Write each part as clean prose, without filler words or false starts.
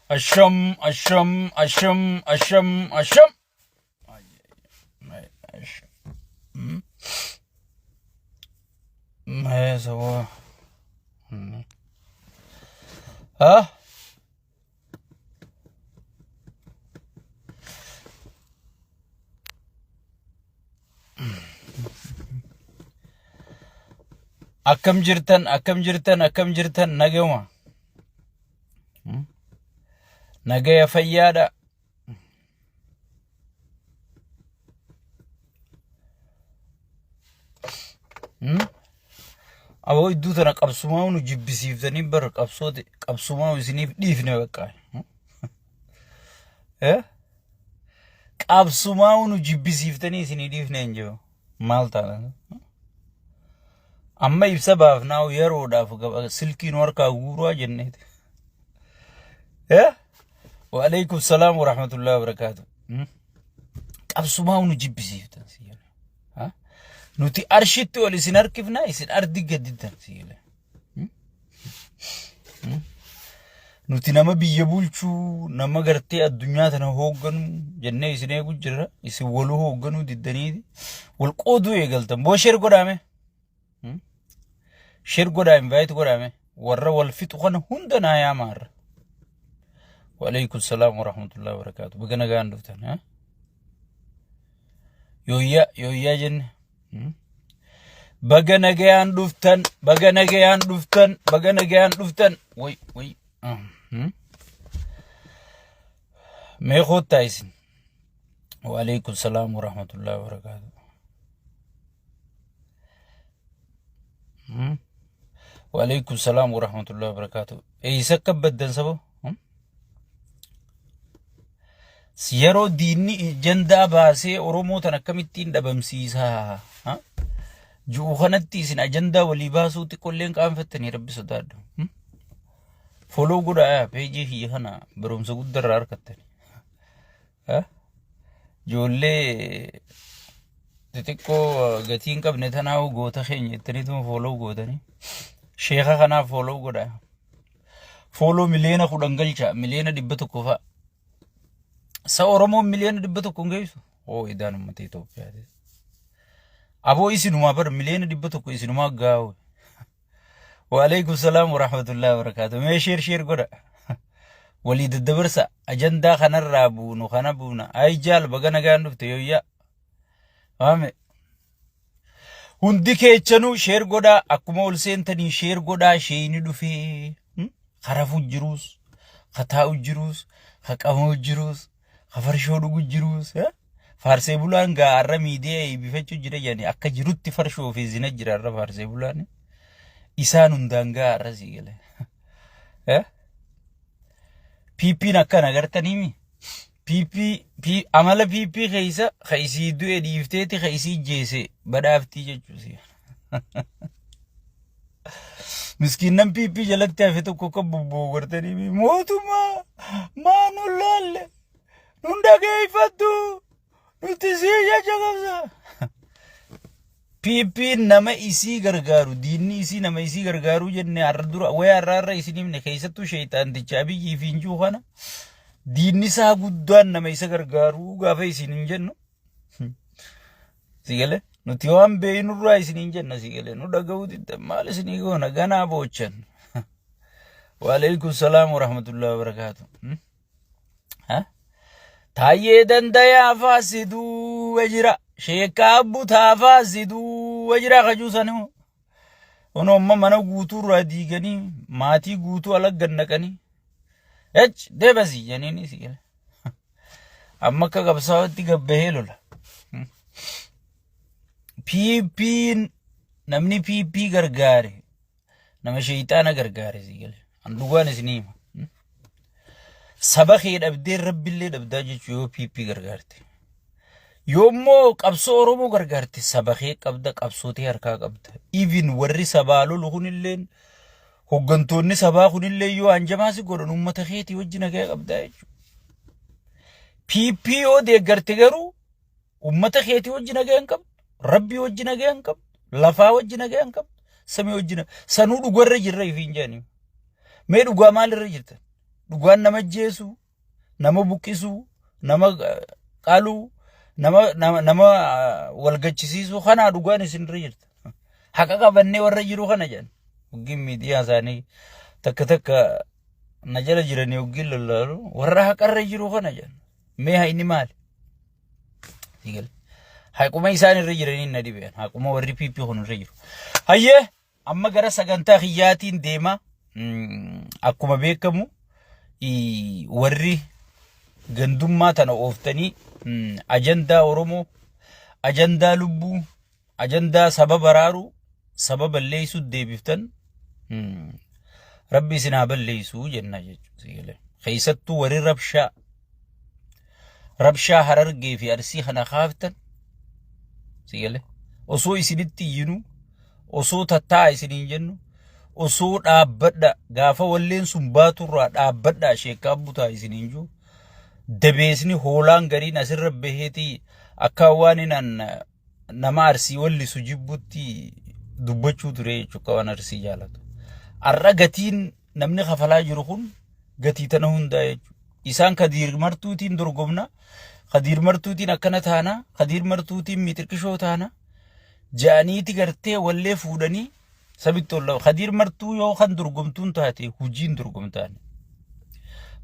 Asham, asham, asham, asham, asham. Asham. Mee saboo. Ha? Akkam jirtan, akkam jirtan, akkam jirtan, nagayuma. Nagaya fayyaadha. Aboo iddoo tana qabsumaa nu jibbisiiftanii bara qabsoote qabsumaa isiniif dhiifne bakka. Eh? Qabsumaa nu jibbisiiftanii isinii dhiifne hin jiru. Maal taana? Amma ibsa baafnaa yeroodhaaf silkii nu harkaa guuraa jenneeti. Eh? Waalaikum salaam wa rahmatullahi wa barakaatu. Qabsumaa nu jibbisiiftan si jedhe. Ha? Nuti arshitti ol isin harkifna isin ardi gadittan si jedhe. Nuti nama biyya bulchuu nama gartee addunyaa tana hoogganu jennee isin eegu jirra. Isin waluu hoogganuu diddaniiti. Wal qooduu eegaltan. Boo sheer godhaame. Share godhaa invite godhaame warra wal fixu kana hunda naa yaama har'a. Waalaikum salaam wa rahmatullahi wa barakaatu. Baga nagaan dhuftan. Ha? Yooyyaa yooyyaa jenne. Baga nagayaan dhuftan baga nagayaan dhuftan baga nagayaan dhuftan. Way way. Mee koottaa isin. Waalaikum salaam wa rahmatullahi wa barakaatu. Waalaikum salaam wa rahmatullahi wa barakaatu. Eessa akka baddan sabo? Yeroo diinni ajandaa baasee Oromoo tan akkamittiin dhabamsiisaa? Ha? Ji'u kanatti isin ajandaa walii baasuu xiqqoolleen qaanfattanii rabbi sodaadhu. Follow godhaa peejii kiyya kana barumsa guddaa irraa argattani. Ijoollee xixiqqoo gatii hin qabne tanaa goota keenya jettaniituma follow gootanii. Sheeka kanaaf follow godhaa. Follow 10 miliyoona galcha 100 miliyoona fa'a. Sa Oromoon 100 miliyoona hin geessu? Oo idaan uummata Itoophiyaati. Aboo isinumaa bar 100 miliyoona isinumaa gaa'u. Waalaikum salaam wa rahmatullahi wa barakaatu. Mee share share godha. Walii daddabarsa ajandaa kanarraa buunu kana buuna. Ay jaal baga nagaan dhufte yooyyaa. Waame. Hundi keechanuu share godhaa akkuma ol seentanii share godhaa sheeyni dhufee. Ka rafuu jiruus, ka taa'u jiruus, ka qama'u jiruus, ka farshoo dhugu jiruus. Faarsee bulaan gaa har'a miidiyaa eebbifachuu jira jedhanii akka jirutti farshoo fi zina jira har'a faarsee bulaan. Isaan hundaan gaa har'a sii gale. PP'n akkana agartaniimi. PP P amala PP keessa ka isii du'e dhiifteeti ka isii jeese badhaaftii jechuusi. Miskiinnan PP jalatti hafe tokko akka bobba'u gartanii mootummaa maa nu laalle nun dhageeffattu nuti sii jecha qabsa. PP nama isii gargaaru diinni isii nama isii gargaaru jenne har'a dura wayii har'a har'a isin himne keessattuu sheexaanticha Abiyyii fi Injuu kana diinni isaa guddaan nama isa gargaaru gaafa isin hin jennu. Si galee nuti waan beeynurraa isin hin jenna si galee nu dhaga'uu diddan maal isinii goona ganaa boochan. Waalaikum salaam wa rahmatullahi wa barakaatu. Taayyee dandayaa faasi duuba jira. Sheekaa butaa faasi duuba jira kajuu sanii. Kunoo amma mana guutuu irraa diiganii maatii guutuu ala gad naqanii. Ech deebasi jeniini si gala. Amma akka qabsaa'otti gabbahee lola. PP'n namni PP gargaare nama sheeyxaana gargaare si gale. An dhugaan isinii hima. Saba kee dhabdee rabbillee dhabdaa jechuu yoo PP gargaarte. Yoommoo qabsoo Oromoo gargaarte saba kee qabda qabsoo tee harkaa qabda. Even warri sabaa lolu kunilleen hoggantoonni sabaa kunillee yoo hanjamaa si godhan uummata keetii wajjin nagaa qabdaa jechuudha. PP yoo deeggarte garuu uummata keetii wajji nagaa hin qabdu, rabbii wajji nagaa hin qabdu, lafaa wajji nagaa hin qabdu, samii wajji sanuu dhugarra jirra ifiin jedhanii. Mee dhugaa maalirra jirtan? Dhugaan nama ajjeesuu, nama buqqisuu, nama qaluu, nama wal gachisiisuu kanaa dhugaan isinirra jirta. Haqa qabannee warra jiru kana jedhan. Hoggiin miidiyaa isaanii takka takka na jala jiranii hoggiin lallaalu warra haqarra jiru kana jedhan. Mee haqni maali? Sigale. Haquma isaan irra jiranii na dhibeen. Haquma warri PP kun irra jiru. Hayyee amma gara sagantaa kiyyaatiin deema. Akkuma beekamu warri gandummaa tana ooftanii ajandaa Oromoo, ajandaa lubbuu, ajandaa saba baraaruu, saba balleessuu deebiftan Rabbi isin haa balleessuu jenna jechuudha. Keessattuu warri rabshaa Harargee fi Arsii kana kaaftan sigale osoo isinitti iyyinu, osoo tattaa isiniin jennu, osoo dhaabbadha gaafa walleen sun baaturraa dhaabbadha sheekkaa butaa isiniin jiru dabeesni hoolaan gariin asirra baheetii akka waan inaan nama Arsii wallisu jibbutti dubbachuu ture jechuudha akka waan Arsii jaalatu. Har'a gatiin namni kafalaa jiru kun gatii tana hundaa jechuudha. Isaan Kadiir Martuutiin dorgomna, Kadiir Martuutiin akkana taana, Kadiir Martuutiin miixirqishoo taana ja'aniiti gartee wallee fuudhanii sabitti ol Kadiir Martuu yoo kan dorgomtuun taate hujiin dorgomtaan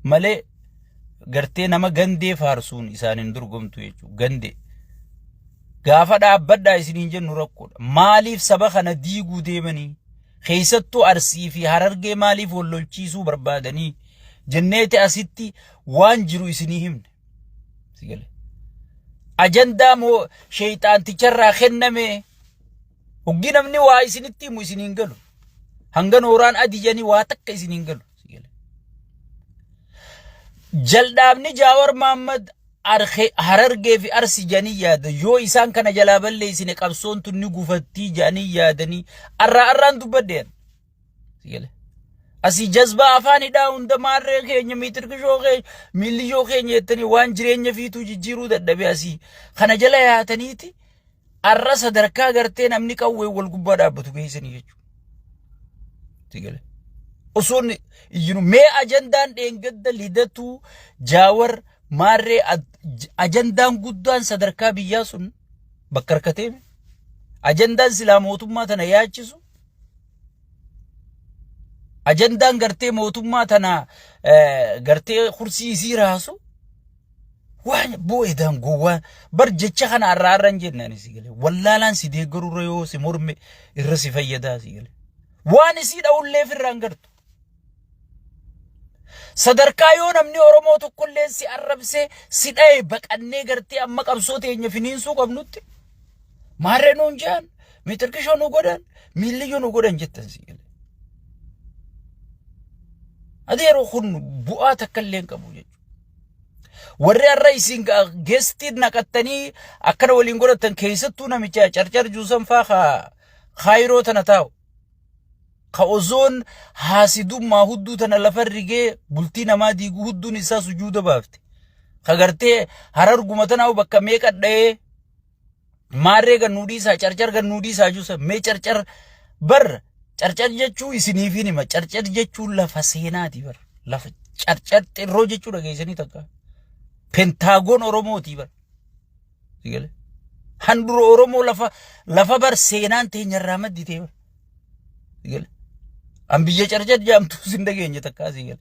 malee gartee nama gandee faarsuun isaan hin dorgomtu jechuudha. Gandee. Gaafa dhaabbadhaa isiniin jennu rakkoodha. Maaliif saba kana diiguu deemanii? Keessattuu Arsii fi Harargee maaliif wal lolchiisuu barbaadanii? Jenneeti asitti waan jiru isinii himne. Si galee. Ajandaa moo sheeyxaanticharraa kenname? Hoggi namni waa isinitti himu isiniin galu. Hanga nooraan adii jedhanii waa takka isiniin galu. Si galee. Jaldhaabni Jaawar Mahaammad Harargee fi Arsi jedhanii yaada. Yoo isaan kana jalaa balleessine qabsoon tun ni gufattii jedhanii yaadanii arraa arraan dubbadheen. Asii jazbaa afaan hidhaa hunda maarree keenya miitirkishoo keenya miilliyoo keenya jettanii waan jireenya fiituu jijjiiruu dadhabe asii kana jala yaataniiti arra sadarkaa gartee namni qawwee wal gubbaa dhaabbatu geessanii jechuudha. Osoo iyyinu mee ajandaan dheengadda Lidatuu Jaawar maarree ajandaan guddaan sadarkaa biyyaa sun bakka harkatee ajandaan silaa mootummaa tana yaachisu ajandaan gartee mootummaa tana gartee kursii isii raasu waan boo'edaan gowwaa bar jecha kana arraa arra hin jenne ani si galee wallaalaan si deeggarurra yoo si morme irra si fayyadaa si galee waan isii dha'ullee firraan gartu. Sadarkaa yoo namni Oromoo tokkollee si arrabsee si dha'e baqannee gartee amma qabsoo teenya finiinsuu qabnutti maarree nuun jedhan miixirqishoo nu godhan miilliyyuu nu godhan jettan si galee. Ati yeroo kun bu'aa takka illee hin qabu jechuudha. Warri har'a isin geestii naqattanii akkana waliin godhatan keessattuu namicha Carcar Juusan faa ka Kaayiroo tana taa'u. Ka osoon haasidummaa hudduu tana lafa rigee bultii namaa diigu hudduun isaa sujuuda baafte. Ka gartee Hararguma tanaa bakka meeqa dha'ee maarree gannuu dhiisaa, Carcar gannuu dhiisaa juusa mee Carcar bar Carcar jechuu isiniifin hima. Carcar jechuun lafa seenaati bar. Lafa Carcar xirroo jechuu dhageessanii takka. Pentaagoon Oromooti bar. Sigale. Handura Oromoo lafa bar seenaan teenya irraa madditee bar. Sigale. An biyya Carcar jedhamtu sin dhageenye takkaa sigale.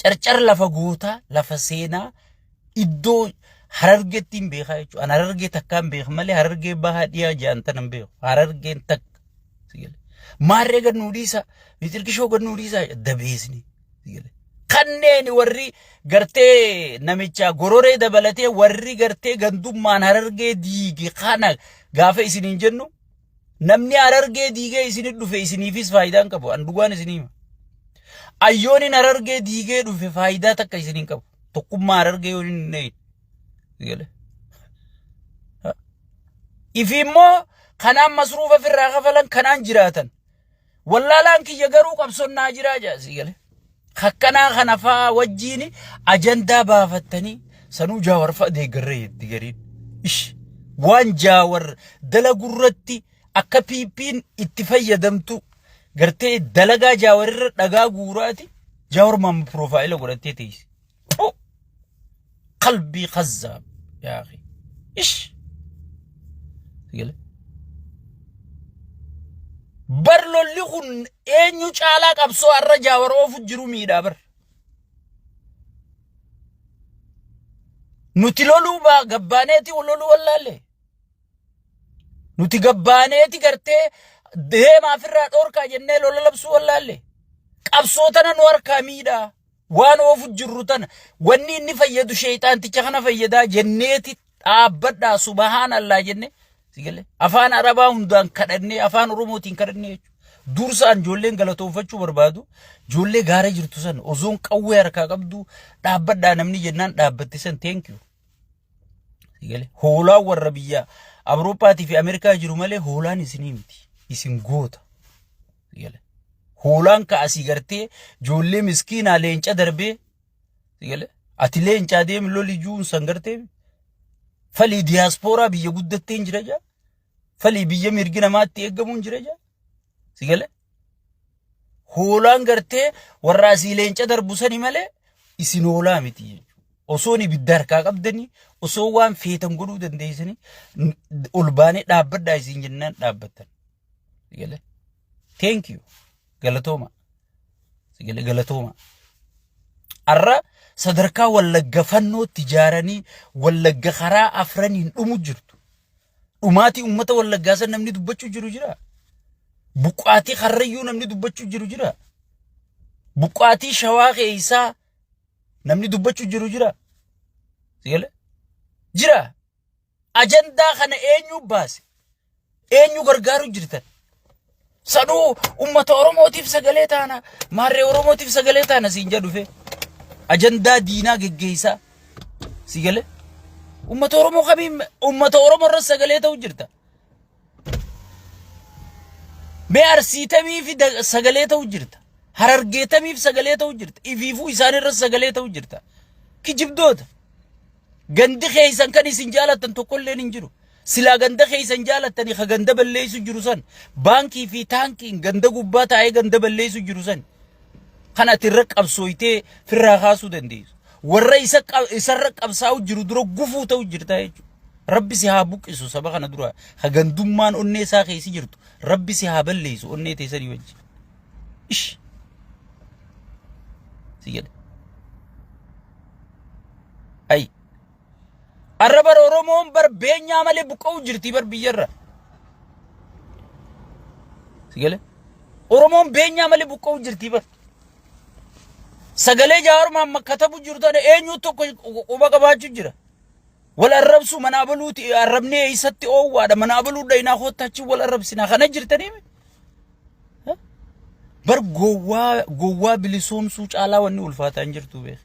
Carcar lafa gootaa, lafa seenaa, iddoo Harargeetti hin beekaa jechuudha. An Harargee takkaa hin beeku malee Harargee bahaa dhiyaa jedhan tana hin beeku. Harargeen takka. Sigale. Maarree gad nuu dhiisa. Mixirkishoo gad nuu dhiisa. Dabeesni. Sigale. Kanneen warri gartee namicha gororee dabalatee warri gartee gandummaan Harargee diige kana gaafa isiniin jennu namni Harargee diigee isinit dhufe isiniifis faayidaa hin qabu. An dhugaan isinii hima. Ayyooniin Harargee diigee dhufe faayidaa takka isiniin qabu. Tokkummaa Harargee yoo hin eegin. Ifi immoo kanaan masruufa ofirraa kafalan kanaan jiraatan. Wallaalaan kiyya garuu qabsoon naa jiraa jaa sii gale. Akkanaa kana fa'aa wajjiin ajandaa baafattanii sanuu Jaawar fa'a deeggarree jetti gariin. Ish waan Jaawar dalagurratti akka PP'n itti fayyadamtu gartee dalagaa Jaawarirra dhagaa guuraati. Jaawar Maamma piroofaayila godhattee teessi. Phu! Qalbii kazzaab yaa akhi. Ish. Sigale. Bar lolli kun eenyu caalaa qabsoo har'a Jaawar oofu jiru miidhaa bar. Nuti loluu baa gabbaaneeti loluu wallaalle. Nuti gabbaaneeti gartee deemaa ofirraa dhoorkaa jennee lola labsuu wallaalle. Qabsoo tana nu harkaa miidhaa. Waan oofu jirru tana wanni inni fayyadu sheeyxaanticha kana fayyadaa jenneeti dhaabbadhaa subahaan allaa jenne si galee afaan arabaa hundaan kadhannee afaan oromootiin kadhannee jechuudha. Dursaan ijoolleen galatoonfachuu barbaadu ijoollee gaara jirtu san osoon qawwee harkaa qabdu dhaabbadhaa namni jennaan dhaabbatte san thank you. Si galee hoolaan warra biyya Awurooppaatii fi Ameerikaa jiru malee hoolaan isinii miti isin goota. Si galee hoolaan ka asii gartee ijoollee miskiinaa leenca darbee si galee ati leencaa deemi loli juun san gartee falii diyaaspooraa biyya guddattee hin jira jaa falii biyya mirgi namaatti eegamu hin jira jaa si galee hoolaan gartee warra asii leenca darbu sani malee isin hoolaa miti jechuudha. Osoon ibidda harkaa qabdanii osoo waan feetan godhuu dandeessanii ol baanee dhaabbadhaa isin jennaan dhaabbattan. Si galee thank you galatooma. Si galee galatooma. Har'a sadarkaa wallagga fannootti ijaaranii wallagga karaa afraniin dhumu jirtu. Dhumaatii uummata wallaggaa san namni dubbachuu jiru jira. Buqqaatii karrayyuu namni dubbachuu jiru jira. Buqqaatii shawaa keessaa namni dubbachuu jiru jira. Si galee? Jira. Ajandaa kana eenyu baase? Eenyu gargaaru jirtan? Sanuu ummata Oromootiif sagalee taana, maarree Oromootiif sagalee taana siin jedhu dhufe. Ajandaa diinaa geggeessaa. Si galee? Ummata Oromoo kamiin ummata Oromoo irra sagalee ta'u jirta? Mee Arsiitamiif sagalee ta'u jirta? Harargeetamiif sagalee ta'u jirta? Ifiifuu isaan irra sagalee ta'u jirta? Kijibdoota. Gandi keeysan kan isin jaalattan tokkolleen hin jiru. Silaa ganda keeysan jaalattanii ka ganda balleessu jiru san baankii fi taankiin ganda gubbaa taa'ee ganda balleessu jiru san kan ati irra qabsooytee firraa kaasuu dandeessu. Warra isa isarra qabsaa'u jiru dura gufuu ta'u jirta jechuudha. Rabbi si haa buqqisu saba kana dura ka gandummaan onnee isaa keessi jirtu Rabbi si haa balleessu onnee teessanii wajji. Ish. Si jedhe. Ay. Arra bar Oromoon bar beenyaa malee buqqa'uu jirti bar biyyarra. Si gale? Oromoon beenyaa malee buqqa'uu jirti bar. Sagalee Jawaar Mahammad katabu jiru tana eenyu tokko quba qabaachuu jira. Wal arrabsuu mana abaluuti arrabnee eessatti oowwaadha mana abaluu dhayinaa koottaa achi wal arrabsinaa kana jirtanii. Bar gowwaa gowwaa bilisoomsuu caalaa wanni ulfaataa hin jirtu beek.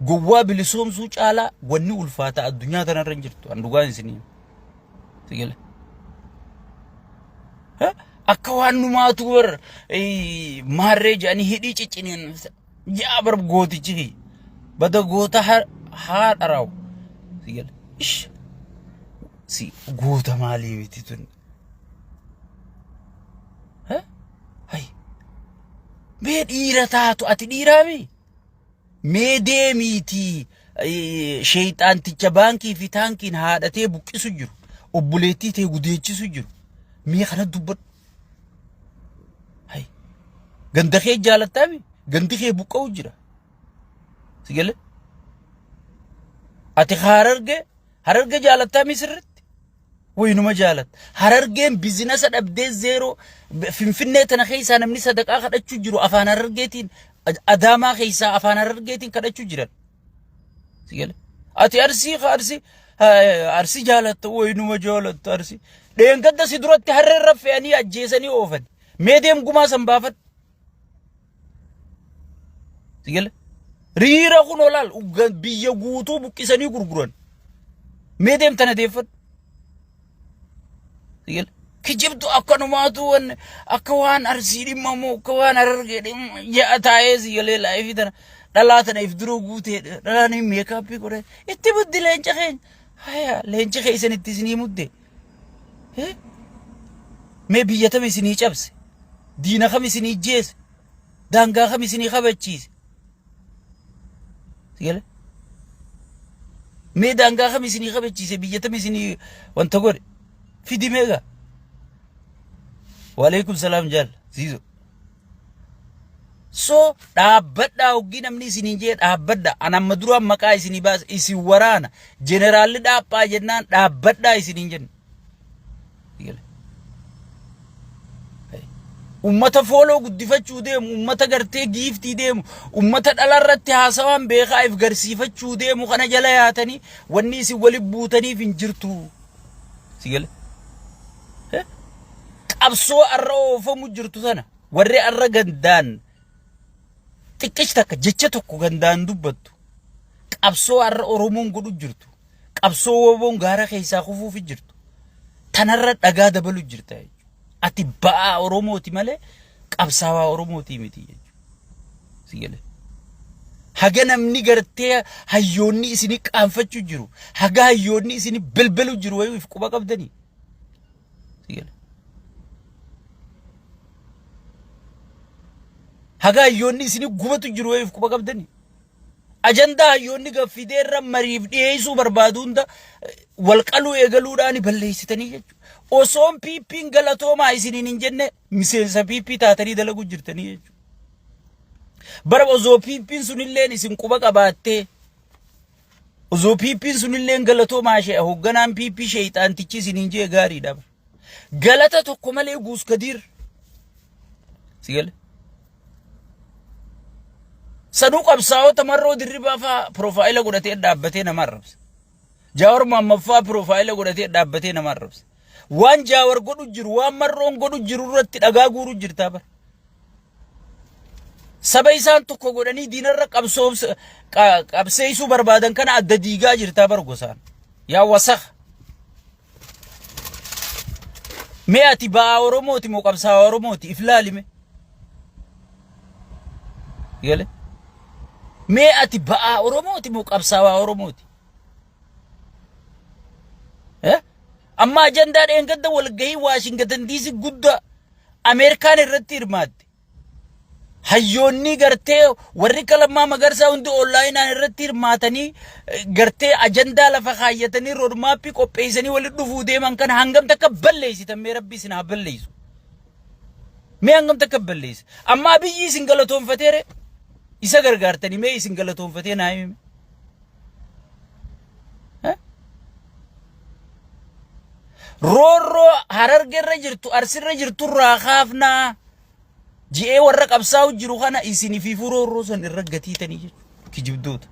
Gowwaa bilisoomsuu caalaa wanni ulfaataa addunyaa tanarra hin jirtu. An dhugaan isinii. Sigale. Akka waan numaatu bar maarree jedhanii hidhii cicciniin yaa bar gootichi kiyya. Bada goota haadha raawu. Sigale. Ish. Si goota maalii miti tun. Hay. Mee dhiira taatu ati dhiiraa mii? Mee deemiitii sheeyxaanticha baankii fi taankiin haadhatee buqqisu jiru. Obboleettii tee gudeechisu jiru. Mee kana dubbadhu. Hay. Ganda kee jaalattaa mii? Gandi kee buqqa'u jira. Si galee? Ati hararge hararge jaalattaa mii sirriitti? Waynuma jaalatta. Harargeen bizinasa dhabdee zeeroo Finfinnee tana keessaa namni sadaqaa kadhachuu jiru afaan harargeetiin Adaamaa keessaa afaan harargeetiin kadhachuu jiran. Si galee? Ati arsii ka arsii arsii jaalatta waynuma jaalatta arsii. Dheengadda si duratti harree irra fe'anii ajjeesanii oofan. Mee deem gumaa san baafadhu. Si gale? Riira kun olaal biyya guutuu buqqisanii gurguran. Mee deem tana deeffadhu. Si gale? Kijibdu akkanumaatu wan akka waan arsii dhimmamu akka waan harargee dhimma ja'a taa'ee si galee laayifii tana dhalaa tana if dura guutee dhalaan meekaappii godhee itti muddi leenca keenya. Haya leenci keessan itti isinii mudde. Mee biyya tama isinii cabse. Diina kam isinii ijjeese? Daangaa kam isinii kabachiise? Si galee? Mee daangaa kam isinii kabachiise? Biyya tam isinii wanta godhe? Fidi meeqa? Waalaikum salaam jaal. Ziizo. So dhaabbadhaa hoggii namni isiniin jee dhaabbadha. An amma duraan maqaa isinii baasa isin waraana. Jeneraalli dhaaphaa jennaan dhaabbadhaa isiniin jenna. Ummata fooloo guddifachuu deemu, ummata gartee giiftii deemu, ummata dhala irratti haasawaan beekaa if garsiifachuu deemu kana jala yaatanii wanni isin wali buutaniif hin jirtu. Si gale? Qabsoo arra oofamu jirtu tana warri arra gandaan xiqqich takka jecha tokko gandaan dubbattu qabsoo arra Oromoon godhu jirtu qabsoo woboon gaara keessaa kufuufi jirtu tanarra dhagaa dabalu jirta jechuudha. Ati ba'aa Oromooti malee qabsaawaa Oromootii miti jechuudha. Si galee. Haga namni gartee hayyoonni isinii qaanfachuu jiru haga hayyoonni isinii belbelu jiru wayii if quba qabdanii. Si gale. Haga hayyoonni isinii gubatu jiru wayiif quba qabdanii. Ajandaa hayyoonni gaffidee irra mariif dhiyeessuu barbaadu hunda wal qaluu eegaluudhaan balleessitanii jechuudha. Osoon PP'n galatoomaa isiniin hin jenne miseensa PP taatanii dalaguu jirtanii jechuudha. Bara osoo PP'n sunilleen isin quba qabaattee Osoo PP'n sunilleen galatoomaa ishee hoogganaan PP sheeyxaantichi isiniin jee gaariidha. Galata tokko malee guus kadiir. Si gale? Sanuu qabsaa'ota marroo dirribaa fa'aa piroofaayila godhatee dhaabbatee nama arrabsa. Jaawar Mohammad fa'aa piroofaayila godhatee dhaabbatee nama arrabsa. Waan Jaawar godhu jiru, waan marroon godhu jiru irratti dhagaa guuru jirtaa bara. Saba isaan tokko godhanii diinarra qabseessuu barbaadan kana adda diigaa jirtaa bar gosaan. Yaa wasakh. Mee ati ba'aa Oromooti moo qabsaa'aa Oromooti? If laalime. Gale. Mee ati ba'aa Oromooti moo qabsaa'aa Oromooti? Eh? Amma ajandaa dheengadda walgahii Waashingatan DC guddaa Ameerikaan irratti hirmaatte. Hayyoonni gartee warri akka Lammaa Magarsaa hundi onlaayinaan irratti hirmaatanii gartee ajandaa lafa kaayyatanii roodmaappii qopheessanii walitti dhufuu deeman kana hangam takka balleessitan mee rabbi isin haa balleessu. Mee hangam takka balleessa. Amma Abiyyi isin galatoonfateere isa gargaartanii mee isin galatoonfatee naa himi. Roorroo harargerra jirtu arsirra jirtu irraa kaafnaa ji'ee warra qabsaa'u jiru kana isin ifiifuu roorroo san irra gatiitanii jechuudha. Kijibdoota.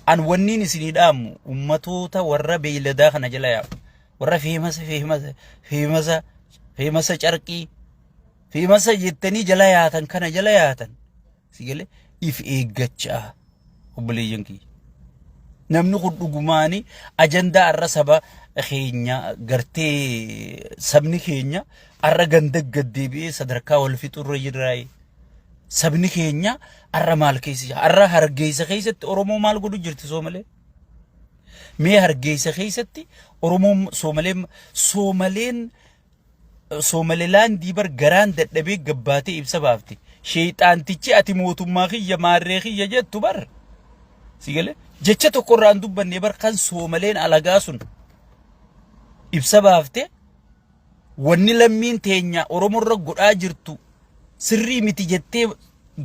An wanniin isinii dhaamu ummatoota warra beeyladaa kana jala yaa'u. Warra feemasa feemasa feemasa feemasa carqii feemasa jettanii jala yaatan kana jala yaatan. Si galee if eeggachaa obboleeyyan kiyya. Namni kun dhugumaani ajandaa har'a saba keenya gartee sabni keenya har'a ganda gad deebi'ee sadarkaa wal fixurra jirraayi. Sabni keenya har'a maal keessa jira? Har'a hargeysa keessatti Oromoo maal godhu jirti Soomalee? Mee hargeysa keessatti Oromoo Soomaleen Soomaleen Soomalilaandii bar garaan dadhabee gabbaatee ibsa baafte. Sheeyxaantichi ati mootummaa kiyya maarree kiyya jettu bar. Si galee? Jecha tokko irraa hin dubbanne bar kan Soomaleen alagaa sun ibsa baafte wanni lammiin teenya Oromoo irra godhaa jirtu sirrii miti jettee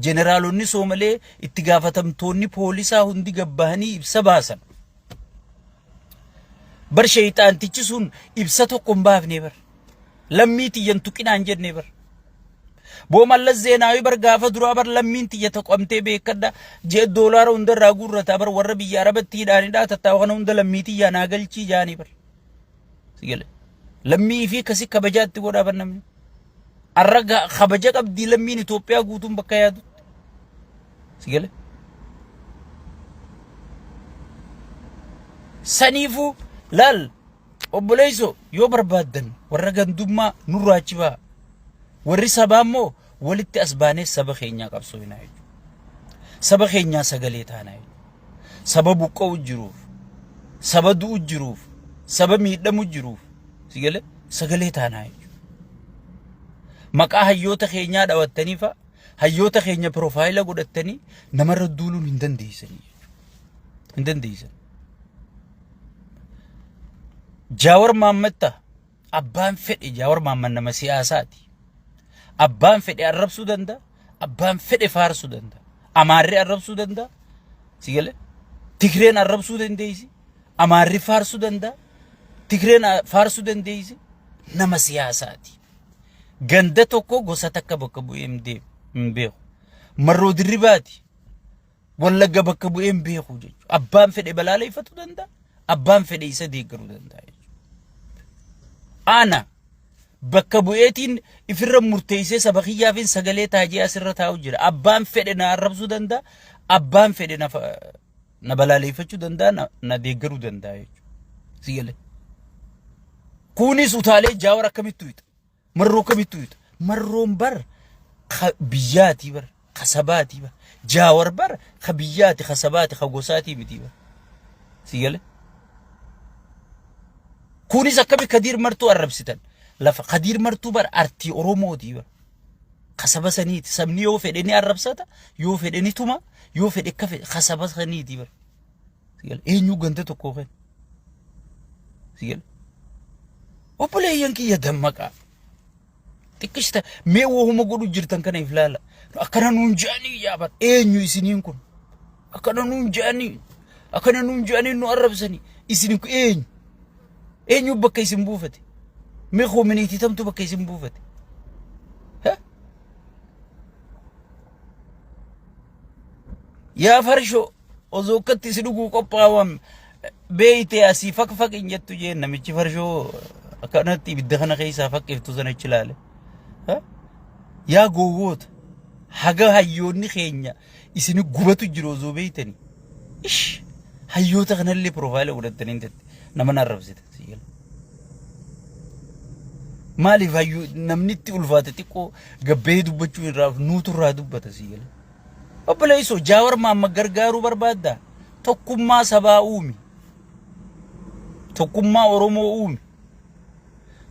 jeneraalonni Soomalee itti gaafatamtoonni poolisaa hundi gabbahanii ibsa baasan. Bar sheeyxaantichi sun ibsa tokko hin baafne bar. Lammii tiyya hin tuqinaa hin jenne bar. Boo Mallas Zeenaawii bar gaafa duraa bar lammiin tiyya toqamtee beekadha. Jee doolaara hunda irraa guurrata bar warra biyya Arabatti hidhaanidha tattaawa kana hunda lammii tiyyaa naa galchii jaanii bar. Si gale. Lammii fi akkasii kabajaatti godhaa bar namni. Arra kabaja qabdii lammiin Itoophiyaa guutuun bakka yaadutti. Si gale? Saniifuu laal obboleessoo yoo barbaaddan warra gandummaa nurraa achi ba'a. Warri sabaa immoo walitti as baanee saba keenyaa qabsoofinaa jechuudha. Saba keenyaa sagalee taanaa jechuudha. Saba buqqa'u jiruuf, saba du'u jiruuf, saba miidhamu jiruuf si gale sagalee taanaa jechuudha. Maqaa hayyoota keenyaa dhawattanii fa'a hayyoota keenya piroofaayila godhattanii namarra duuluun hin dandeessanii jechuudha. Hin dandeessan. Jaawar Mahammad ta'a. Abbaan fedhe Jaawar Mahammad nama siyaasaati. Abbaan fedhe arrabsuu danda'a. Abbaan fedhe faarsuu danda'a. Amaarri arrabsuu danda'a. Si galee? Tigreen arrabsuu dandeessi. Amaarri faarsuu danda'a. Tigreen faarsuu dandeessi. Nama siyaasaati. Ganda tokko gosa takka bakka bu'ee hin deemu hin beeku. Marroo Dirribaati. Wallagga bakka bu'ee hin beeku jechuudha. Abbaan fedhe balaaleffatu danda'a. Abbaan fedhe isa deeggaruu danda'a jechuudha. Ana bakka bu'eetiin ifirra murteessee saba kiyyaafin sagalee taajee asirra taa'u jira. Abbaan fedhe na arrabsuu danda'a. Abbaan fedhe na na balaaleffachuu danda'a na deeggaruu danda'a jechuudha. Si galee. Kunis utaalee Jaawar akkamitti hixa? Marroo akkamitti hixa? Marroon bar ka biyyaatii bar ka sabaatii bar. Jaawar bar ka biyyaati ka sabaati ka gosaatii miti bar. Si galee. Kunis akkami Kadiir Martuu arrabsitan? Lafa Kadiir Martuu bar artii Oromootii bar. Ka saba saniiti. Sabni yoo fedhe ni arrabsata, yoo fedhe ni tuma, yoo fedhe akka fedhe ka saba saniiti bar. Si gala. Eenyu ganda tokkoo kenna? Si gala. Obboleeyyan kiyya dammaqaa. Xiqqishta mee wahuma godhu jirtan kana if laala. Akkana nuun je'anii yaa bar eenyu isiniin kun? Akkana nuun je'anii akkana nuun je'anii nu arrabsanii isin kun eenyu? Eenyu bakka isin buufate? Mee koominiitii tamtu bakka isin buufate? Ha? Yaa farshoo osoo akkatti si dhuguu qophaawan beeytee asii faq faq hin jettu jeen namichi farshoo akkanatti ibidda kana keessaa faqqiftu sana achi ilaale. Yaa gowwoota haga hayyoonni keenya isin gubatu jiru osoo beeytanii. Ish hayyoota kanallee piroofaayila godhattanii hin jette nama na arrabsita si gala. Maaliif hayyuu namni itti ulfaate xiqqoo gabbee dubbachuu irraa nuutu irraa dubbata si gala. Obboleessoo Jaawar Mahammad gargaaruu barbaaddaa? Tokkummaa sabaa uumi. Tokkummaa Oromoo uumi.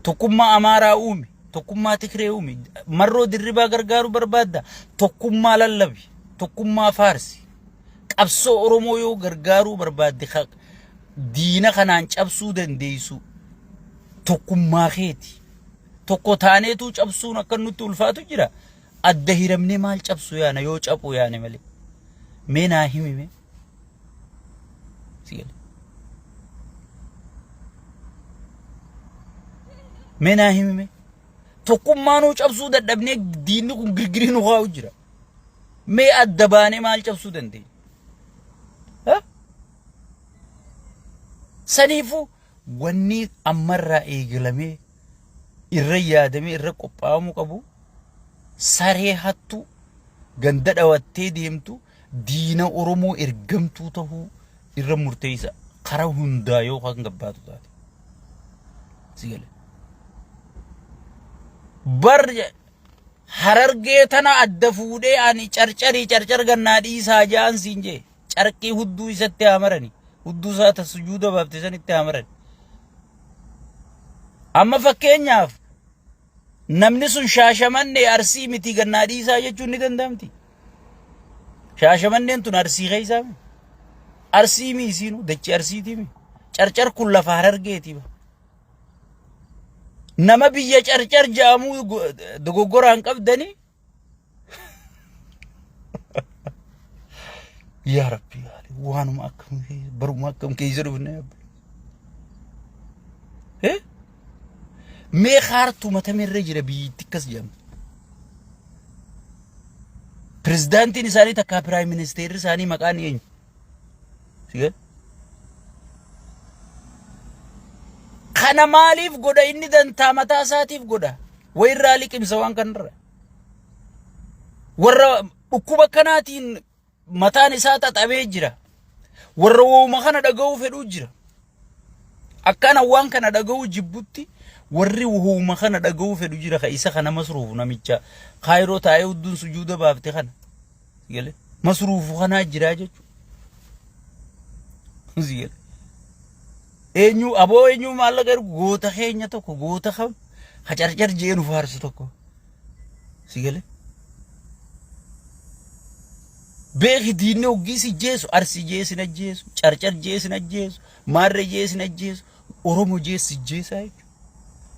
Tokkummaa Amaaraa uumi. Tokkummaa Tigree uumi. Marroo Dirribaa gargaaruu barbaaddaa? Tokkummaa lallabi. Tokkummaa faarsi. Qabsoo Oromoo yoo gargaaruu barbaadde diina kanaan cabsuu dandeessu tokkummaa keeti. Tokko taaneetuu cabsuun akka nutti ulfaatu jira. Adda hiramnee maal cabsu yaana yoo caphuu yaane malee. Mee naa himi mee. Si gale. Mee naa himi mee. Tokkummaanuu cabsuu dadhabnee diinni kun girgirii nu kaa'u jira. Mee adda baanee maal cabsuu dandeenya? Ha? Saniifuu wanni ammarraa eegalamee irra yaadamee irra qophaa'amuu qabu saree hattuu ganda dhawattee deemtu diina Oromoo ergamtuu tahuu irra murteessa karaa hundaa yoo kan gabbaatu taate. Si gale. Bar harargee tana adda fuudhee ani carcarii carcar gannaa dhiisaa ja'an siin jee carqii hudduu isatti haa marani hudduu isaa ta sujuuda baafte sanitti haa marani. Amma fakkeenyaaf namni sun Shaashamannee Arsii miti gannaa dhiisaa jechuun ni danda'amti. Shaashamanneen tun Arsii keessaa mi? Arsii mi isiinu dachii Arsiitii mi? Carcar kun lafa Harargeeti ba. Nama biyya Carcar jedhamuu dogoggoraan qabdanii Yaa Rabbi yaali waanuma akkam keessa baruma akkam keessa dhufne abbi. Eh? Mee kaartuu matamirra jira biyyittii akkas jedhamtu. Pirezidaantiin isaanii takkaa piraayim ministeerri isaanii maqaan eenyu? Si gale? Kana maaliif godha inni dantaa mataa isaatiif godha? Wayirraa liqimsa waan kanarra. Warra dhukkuba kanaatiin mataan isaa xaxamee jira. Warra wooma kana dhaga'uu fedhuu jira. Akkana waan kana dhaga'uu jibbutti warri wooma kana dhaga'uu fedhu jira ka isa kana masruufu namicha kaayiroo taa'ee hudduun sujuuda baafte kana. Gale masruufu kanaa jira jechuudha. Gale. Eenyu aboo eenyu maallaqa ergu goota keenya tokko goota kam ka carcar jee nu faarsu tokko. Si galee? Beeki diinni hoggii si jeesu Arsii jee sin ajjeesu, Carcar jee sin ajjeesu, Maarree jee sin ajjeesu, Oromoo jee si jeesaa jechuudha.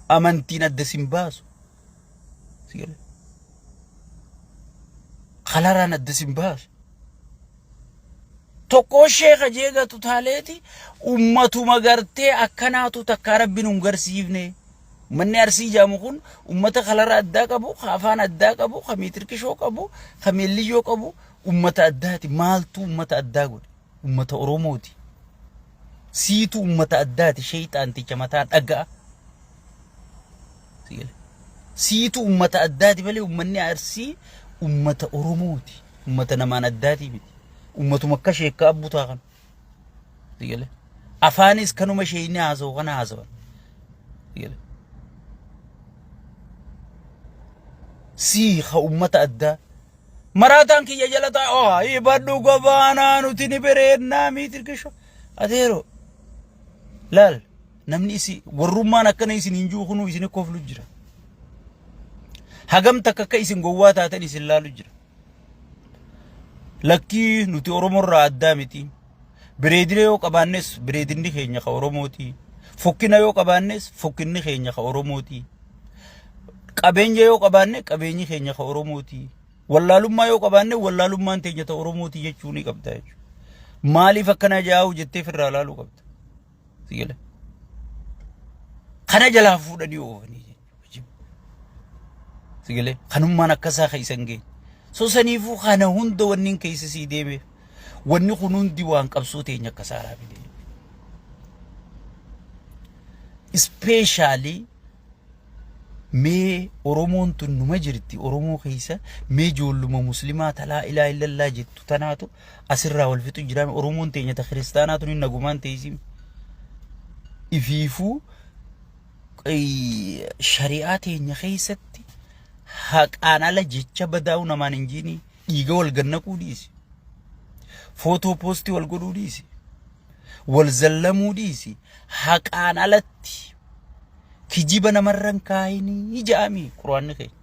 Amantiin adda sin baasu. Si galee? Kalaraan adda sin baasu. Tokkoo sheeka jee gatu taaleeti ummatuma gartee akkanaatu takkaa rabbi nun garsiifne. Ummanni Arsii jedhamu kun ummata kalara addaa qabu, ka afaan addaa qabu, ka miitirkishoo qabu, ka meelliyyoo qabu ummata addaati. Maaltu ummata addaa godhe? Ummata Oromooti. Siitu ummata addaati sheeyxaanticha mataa dhagaa. Siitu ummata addaati malee ummanni Arsii ummata Oromooti. Ummata namaan addaatii miti. Ummatuma akka sheekkaa abbutaa kana. Sigale. Afaanis kanuma sheeyni haasa'u kana haasawan. Sigale. Sii ka ummata addaa. Maraataan kiyya jala taa'e oh hibadhu gobaanaa nuti ni bereennaa miitirkisho. Ateero laal namni isi warrummaan akkana isin hin jiru kunuu isin koflu jira. Hagam takka akka isin gowwaa taatan isin laalu jira. Lakkii nuti Oromoorraa addaa miti. Bireedina yoo qabaannes bireedinni keenya ka Oromooti. Fokkina yoo qabaannes fokkinni keenya ka Oromooti. Qabeenya yoo qabaanne qabeenyi keenya ka Oromooti. Wallaalummaa yoo qabaanne wallaalummaan teenya ta Oromooti jechuu ni qabda jechuudha. Maaliif akkana jaa'u jettee firraa laaluu qabda. Si gala. Kana jalaa fuudhanii oofanii jechuudha. Si galee kanummaan akkasaa kan isan geenye. So saniifuu kana hunda wanni keessa sii deemeef wanni kun hundi waan qabsoo teenya akka saaraa fide. Ispeeshaalii Mee Oromoon tun numa jirti Oromoo keessa mee ijoolluma muslimaa ta laa ilaaha illallaa jettu tanaatu asirraa wal fixu jira Oromoon teenya ta kiristaanaa tun nagumaan teessi ifiifuu shari'aa teenya keessatti haqaan ala jecha badaa'uu namaan hin jiini dhiiga wal gannaquu dhiisi footoo poostii wal godhuu dhiisi wal zallamuu dhiisi haqaan alatti kijiba namarra hin kaayinii ja'ami quraanni keenya.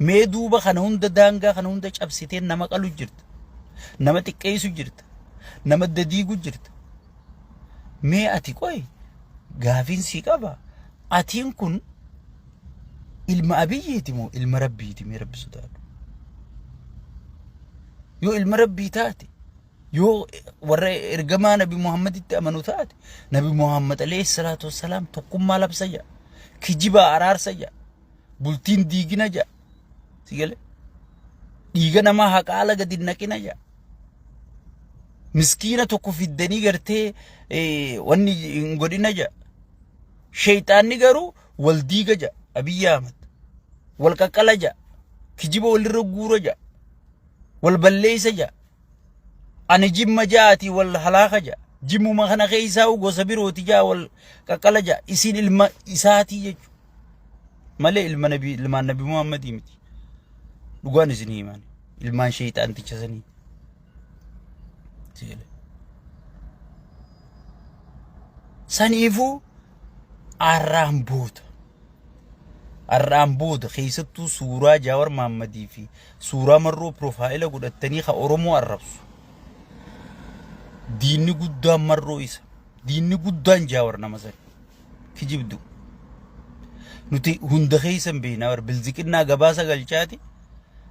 Mee duuba kana hunda daangaa kana hunda cabsitee nama qalu jirta. Nama xiqqeessu jirta. Nama dadiigu jirta. Mee ati qoy gaafiin sii qaba. Atiin kun ilma abiyyiiti moo ilma rabbiiti mee rabbi sodaadhu. Yoo ilma rabbii taate Yoo warra ergamaa Nabi Muhammaditti amanu taate Nabi Muhammad alayhi salaatu wassalaam tokkummaa labsa jedha. Kijibaa araarsa jedha. Bultiin diigina jedha. Si galee? Dhiiga namaa haqa ala gadi hin naqina jedha. Miskiina tokko fiddanii gartee wanni hin godhina jedha. Sheeyxaanni garuu wal diiga jedha. Abiyyi Ahmad. Wal qaqqala jedha. Kijiba walirra guura jedha. Wal balleessa jedha. Ani jimma ja'aati wal halaaka ja'a. Jimmuma kana keessaa gosa birooti ja'a wal qaqqala ja'a. Isin ilma isaatii jechuudha. Malee ilma nabi ilmaan nabi Muhammadii miti. Dhugaan isin himaan. Ilmaan sheeyxaanticha sanii. Saniifuu arraan booda. Har'aan booda keessattuu suuraa Jaawar Mahammadii fi suuraa Marroo piroofaayila godhattanii ka Oromoo arrabsu. Diinni guddaan Marroo isa. Diinni guddaan Jaawar nama sani. Kijibdu. Nuti hunda keessan beeknaa bar bilziqinnaa gabaasa galchaati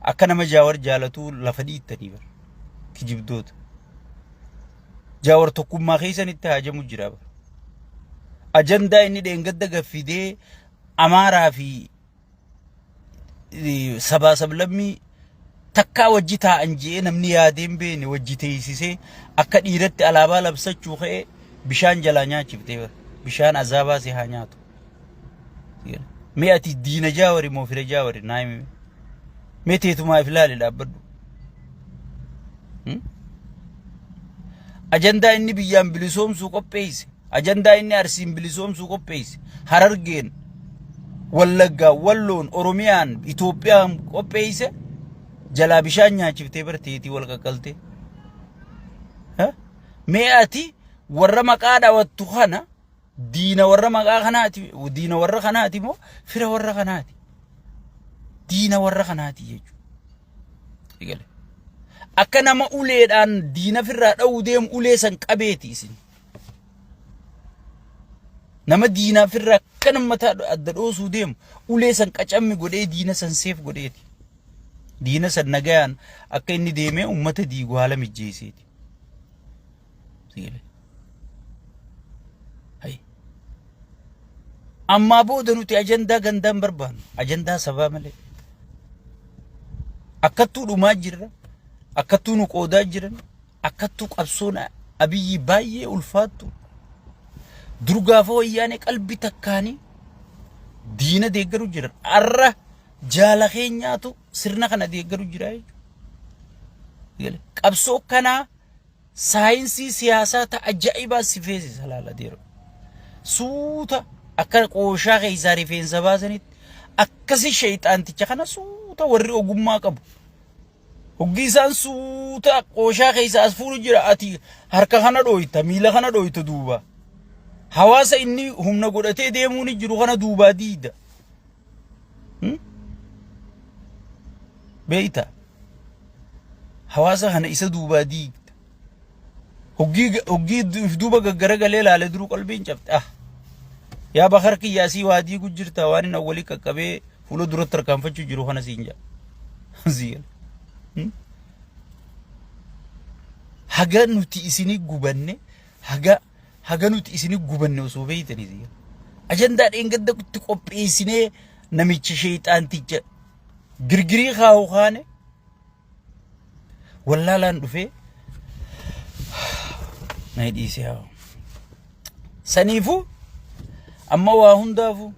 akka nama Jaawar jaalatuu lafa dhiittanii bar. Kijibdoota. Jaawar tokkummaa keessanitti haajamu jira bar. Ajandaa inni dheengadda gaffidee Amaaraa fi sabaa sablammii takkaa wajji taa'an je'ee namni yaadee hin beekne wajji teessisee akka dhiiratti alaabaa labsachuu ka'ee bishaan jalaa nyaachiftee bara. Bishaan azaabaa si haa nyaatu. Mee ati diina jaawari moo fira jaawari naa himi. Mee teetumaa if ilaali dhaabbadhu. Ajandaa inni biyyaan bilisoomsuu qopheesse. Ajandaa inni Arsiin bilisoomsuu qopheesse. Harargeen, Wallaggaa, Walloon, Oromiyaan, Itoophiyaan qopheesse jalaa bishaan nyaachiftee barteetii wal qaqqaltee. Mee ati warra maqaa dhawattu kana diina warra maqaa kanaati diina warra kanaati moo fira warra kanaati? Diina warra kanaati jechuudha. Eegale. Akka nama uleedhaan diina firraa dha'uu deemu ulee san qabeeti isin. Nama diinaa firraa akka nama mataa adda dhoosuu deemu ulee san qacammi godhee diina san seef godheeti. Diina san nagayaan akka inni deemee uummata diigu haala mijjeesseeti. Sigalee. Hayi. Ammaa booda nuti ajandaa gandaa hin barbaannu. Ajandaa sabaa malee. Akkattuu dhumaa jirra. Akkattuu nu qoodaa jiran. Akkattuu qabsoon Abiyyi baay'ee ulfaattu. Dur gaafa wayyaanee qalbii takkaanii diina deeggaru jiran. Arra jaala keenyaatu sirna kana deeggaru jira jechuudha. Qabsoo kanaa saayinsii siyaasaa ta ajaa'ibaa si feesisa laala deero. Suuta akka qooshaa keessaa rifeensa baasanitti akkasi sheeyxaanticha kana suuta warri ogummaa qabu. Hoggii isaan suuta qooshaa keessaa as fuudhu jira ati harka kana dhooyta miila kana dhooyta duuba. Hawaasa inni humna godhatee deemuu ni jiru kana duubaa diida. Beeyta. Hawaasa kana isa duubaa diigda. Hoggii if duuba gaggaragalee ilaale duruu qalbiin cabxe. Ah. Yaa bakar kiyyaa sii waa diigu jirta waan inni awwalii qaqqabee fuula duratti tarkaanfachuu jiru kana siin jedha. Sii gala. Haga nuti isinii gubanne haga nuti isinii gubanne osoo beeytanii sii gala. Ajandaa dheengadda itti qopheessinee namicha sheexaanticha girgirii kaa'u kaane wallaalaan dhufee na dhiisee haa. Saniifuu amma waa hundaafuu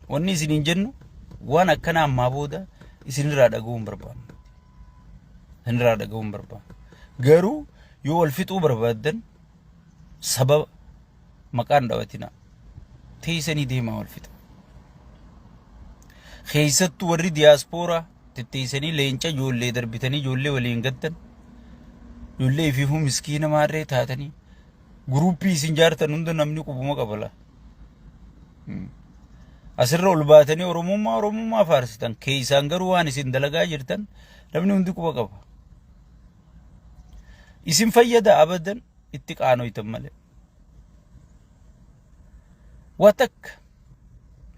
wanni isiniin jennu waan akkana ammaa booda isinirraa dhaga'uu hin barbaannu. Isinirraa dhaga'uu hin barbaannu. Garuu yoo wal fixuu barbaaddan sababa maqaan dhawatinaa. Teessanii deemaa wal fixa. Keessattuu warri diyaaspooraa tetteessanii leenca ijoollee darbitanii ijoollee waliin gattan ijoollee ifiifuu miskiina maarree taatanii guruuppii isin jaartan hunda namni qubuma qaba laa. Asirra ol baatanii Oromummaa Oromummaa faarsitan keessaan garuu waan isin dalagaa jirtan namni hundi quba qaba. Isin fayyada abadan itti qaanoytan malee. Waa takka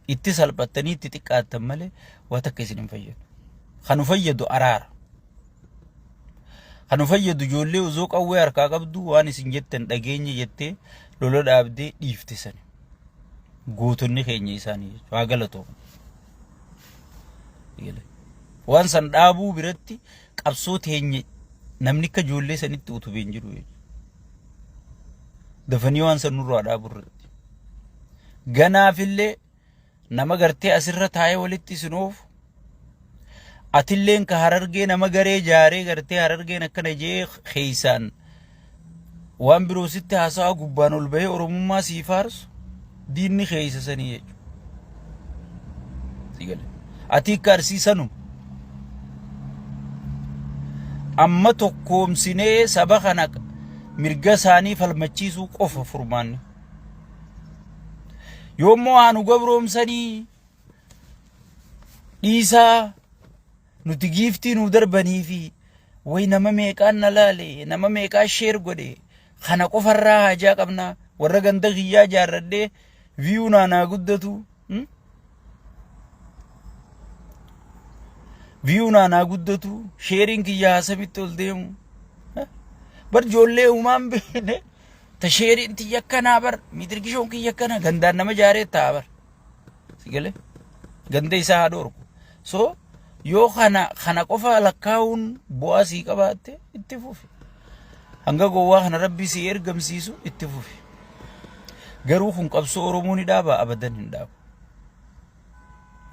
itti salphattanii itti xiqqaattan malee waa takka isin hin fayyadu. Kan nu fayyadu araara. Kan nu fayyadu ijoollee osoo qawwee harkaa qabdu waan isin jettan dhageenye jettee lola dhaabdee dhiifte sani. Gootonni keenya isaanii jechuudha. Haa galatoomu. Waan san dhaabuu biratti qabsoo teenya namni akka ijoollee sanitti utubee hin jiru jechuudha. Dafanii waan san nurraa dhaabu irratti. Ganaafillee nama gartee asirra taa'ee walitti isin oofu. Atilleen ka harargee nama garee jaaree gartee harargeen akkana jee keeysaan waan biroo sitti haasawaa gubbaan ol bahee oromummaa sii faarsu diinni keeysa sanii jechuudha. Si gale. Ati akka arsii sanuma. Amma tokkoomsinee saba kana mirga isaanii falmachiisuu qofa furmaanni. Yoommoo haa nu gabroomsanii dhiisaa nuti giiftii nuu darbanii fi way nama meeqaan na laale nama meeqaa sheer godhe kana qofarraa haajaa qabna warra ganda kiyyaa jaarradhee viyuu naa naa guddatu. Viyuu naa naa guddatu sheeriin kiyya haasamitti ol deemu. Bar ijoollee uumaan beekne ta sheeriin tiyya akkanaa bar miitirgishoon kiyya akkanaa gandaan nama jaaree ta'a bar. Si galee ganda isaa haa dhoorku. So yoo kana kana qofa lakkaa'uun bu'aa sii qabaatte itti fufi. Hanga gowwaa kana rabbi sii ergamsiisu itti fufi. Garuu kun qabsoo Oromoo ni dhaaba abadan hin dhaabu.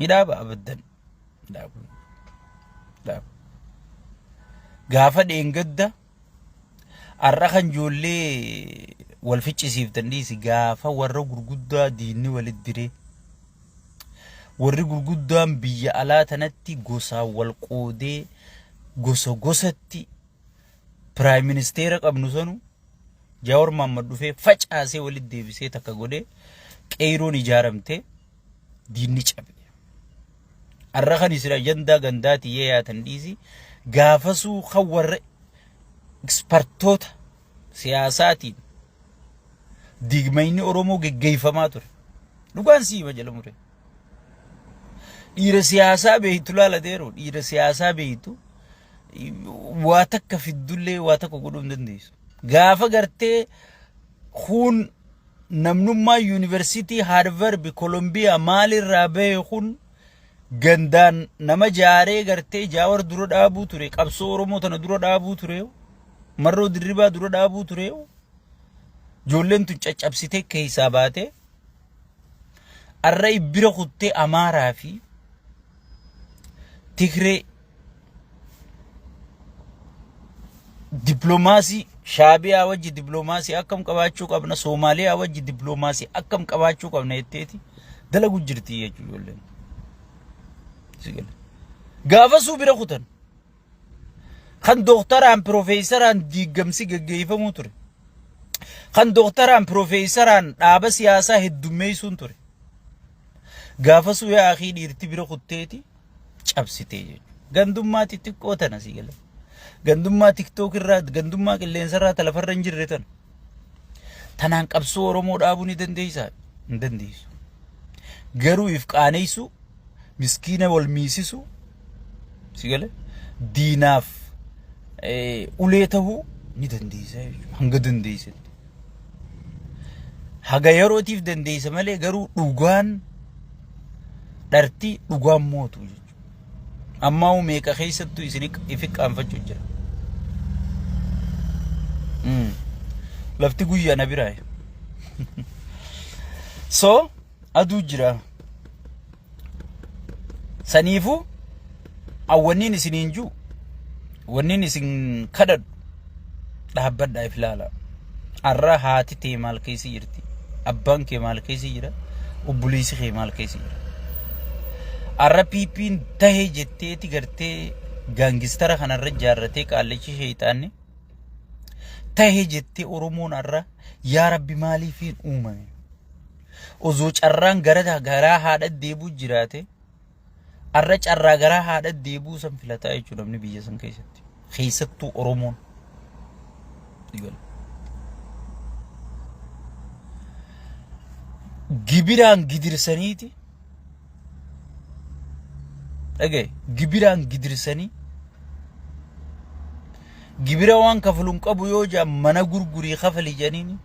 Ni dhaaba abadan hin dhaabu. Dhaabu. Gaafa dheengadda har'a kan ijoollee wal ficcisiiftan dhiisi gaafa warra gurguddaa diinni walitti diree warri gurguddaan biyya alaa tanatti gosaan wal qoodee gosa gosatti piraayim ministeera qabnu sanu Jaawar Mahaammad dhufee facaasee walitti deebisee takka godhee qeeyroon ijaaramtee diinni cabe. Arra kan isin ajandaa gandaati yee yaatan dhiisi gaafasuu kan warra ekspertoota siyaasaatiin diigmayni Oromoo geggeeffamaa ture. Dhugaan sii hima jala mure. Dhiira siyaasaa beeytu laala deeru dhiira siyaasaa beeytu waa takka fiddullee waa takka godhuu hin dandeessu. Gaafa gartee kun namnummaa yuunivarsiitii Haarvardi Kolombiyaa maalirraa bahe kun gandaan nama jaaree gartee Jaawar dura dhaabuu ture qabsoo Oromoo tana dura dhaabuu ture Marroo Dirribaa dura dhaabuu ture ijoolleen tun caccabsitee keessaa baatee arra ibbira kuttee Amaaraa fi Tigree dippiloomaasii Shaabiyaa wajji dippiloomaasii akkam qabaachuu qabna Soomaaliyaa wajji dippiloomaasii akkam qabaachuu qabna jetteeti dalagu jirti jechuudha ijoolleen. Si gala. Gaafasuu bira kutan. Kan dooktaraan piroofeesaraan diiggamsi geggeeffamuu ture. Kan dooktaraan piroofeesaraan dhaaba siyaasaa heddummeessuun ture. Gaafasuu yaa akii dhiirti bira kutteeti cabsitee jechuudha. Gandummaa xixiqqoo tana si gala. Gandummaa tiktook irraa, gandummaa qilleensa irraa ta lafarra hin jirre tana. Tanaan qabsoo Oromoo dhaabuu ni dandeessaa? Hin dandeessu. Garuu if qaaneessuu, miskiina wal miisisuu, si gala diinaaf ulee tahuu ni dandeessa jechuudha. Hanga dandeessetti. Haga yerootiif dandeessa malee garuu dhugaan dharti dhugaan mootu jechuudha. Ammaa meeqa keessattuu isin ifi qaanfachuu jira. Lafti guyyaa na biraa. So aduu jira. Saniifuu awwanniin isiniin jiru wanniin isin kadhadhu dhaabbadhaa if ilaala. Arra haati tee maal keessa jirti? Abbaan kee maal keessa jira? Obboleessi kee maal keessa jira? Arra PPn tahe jetteeti gartee gaangistara kanarra jaarratee qaallichi sheeyxaanni tahe jettee Oromoon arra yaa Rabbi maaliifiin uumame? Osoo carraan gara garaa haadha deebuu jiraate arra carraa garaa haadha deebuu san filataa jechuudha namni biyya san keessatti. Keessattuu Oromoon. Gibiraan gidirsaniiti. Dhagaye gibiraan gidirsanii gibira waan kafalu hin qabu yoo jedhan mana gurgurii kafali jedhaniini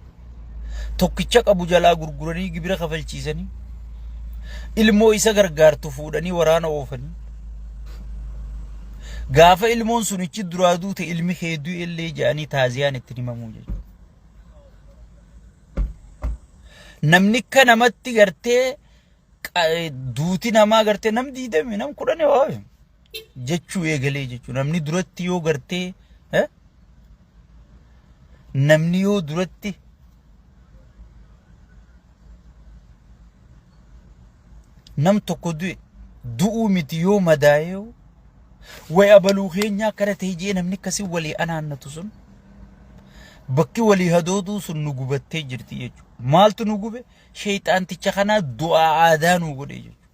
tokkicha qabu jalaa gurguranii gibira kafalchiisanii ilmoo isa gargaartu fuudhanii waraana oofanii gaafa ilmoon sun ichi duraa duute ilmi kee du'e illee jedhanii taaziyaan ittiin himamuu jechuudha. Namni akka namatti gartee duuti namaa gartee nam diidami nam kudhani waa jechuu eegalee jechuudha. Namni duratti yoo gartee namni yoo duratti nam tokko du'e du'uu miti yoo madaa'ee way abaluu keenyaa akkana ta'e jee namni akkasii walii anaannatu sun bakki walii hadooduu sun nu gubattee jirti jechuudha. Maaltu nu gube? Sheeyxaanticha kanaa du'aa aadaa nu godhe jechuudha.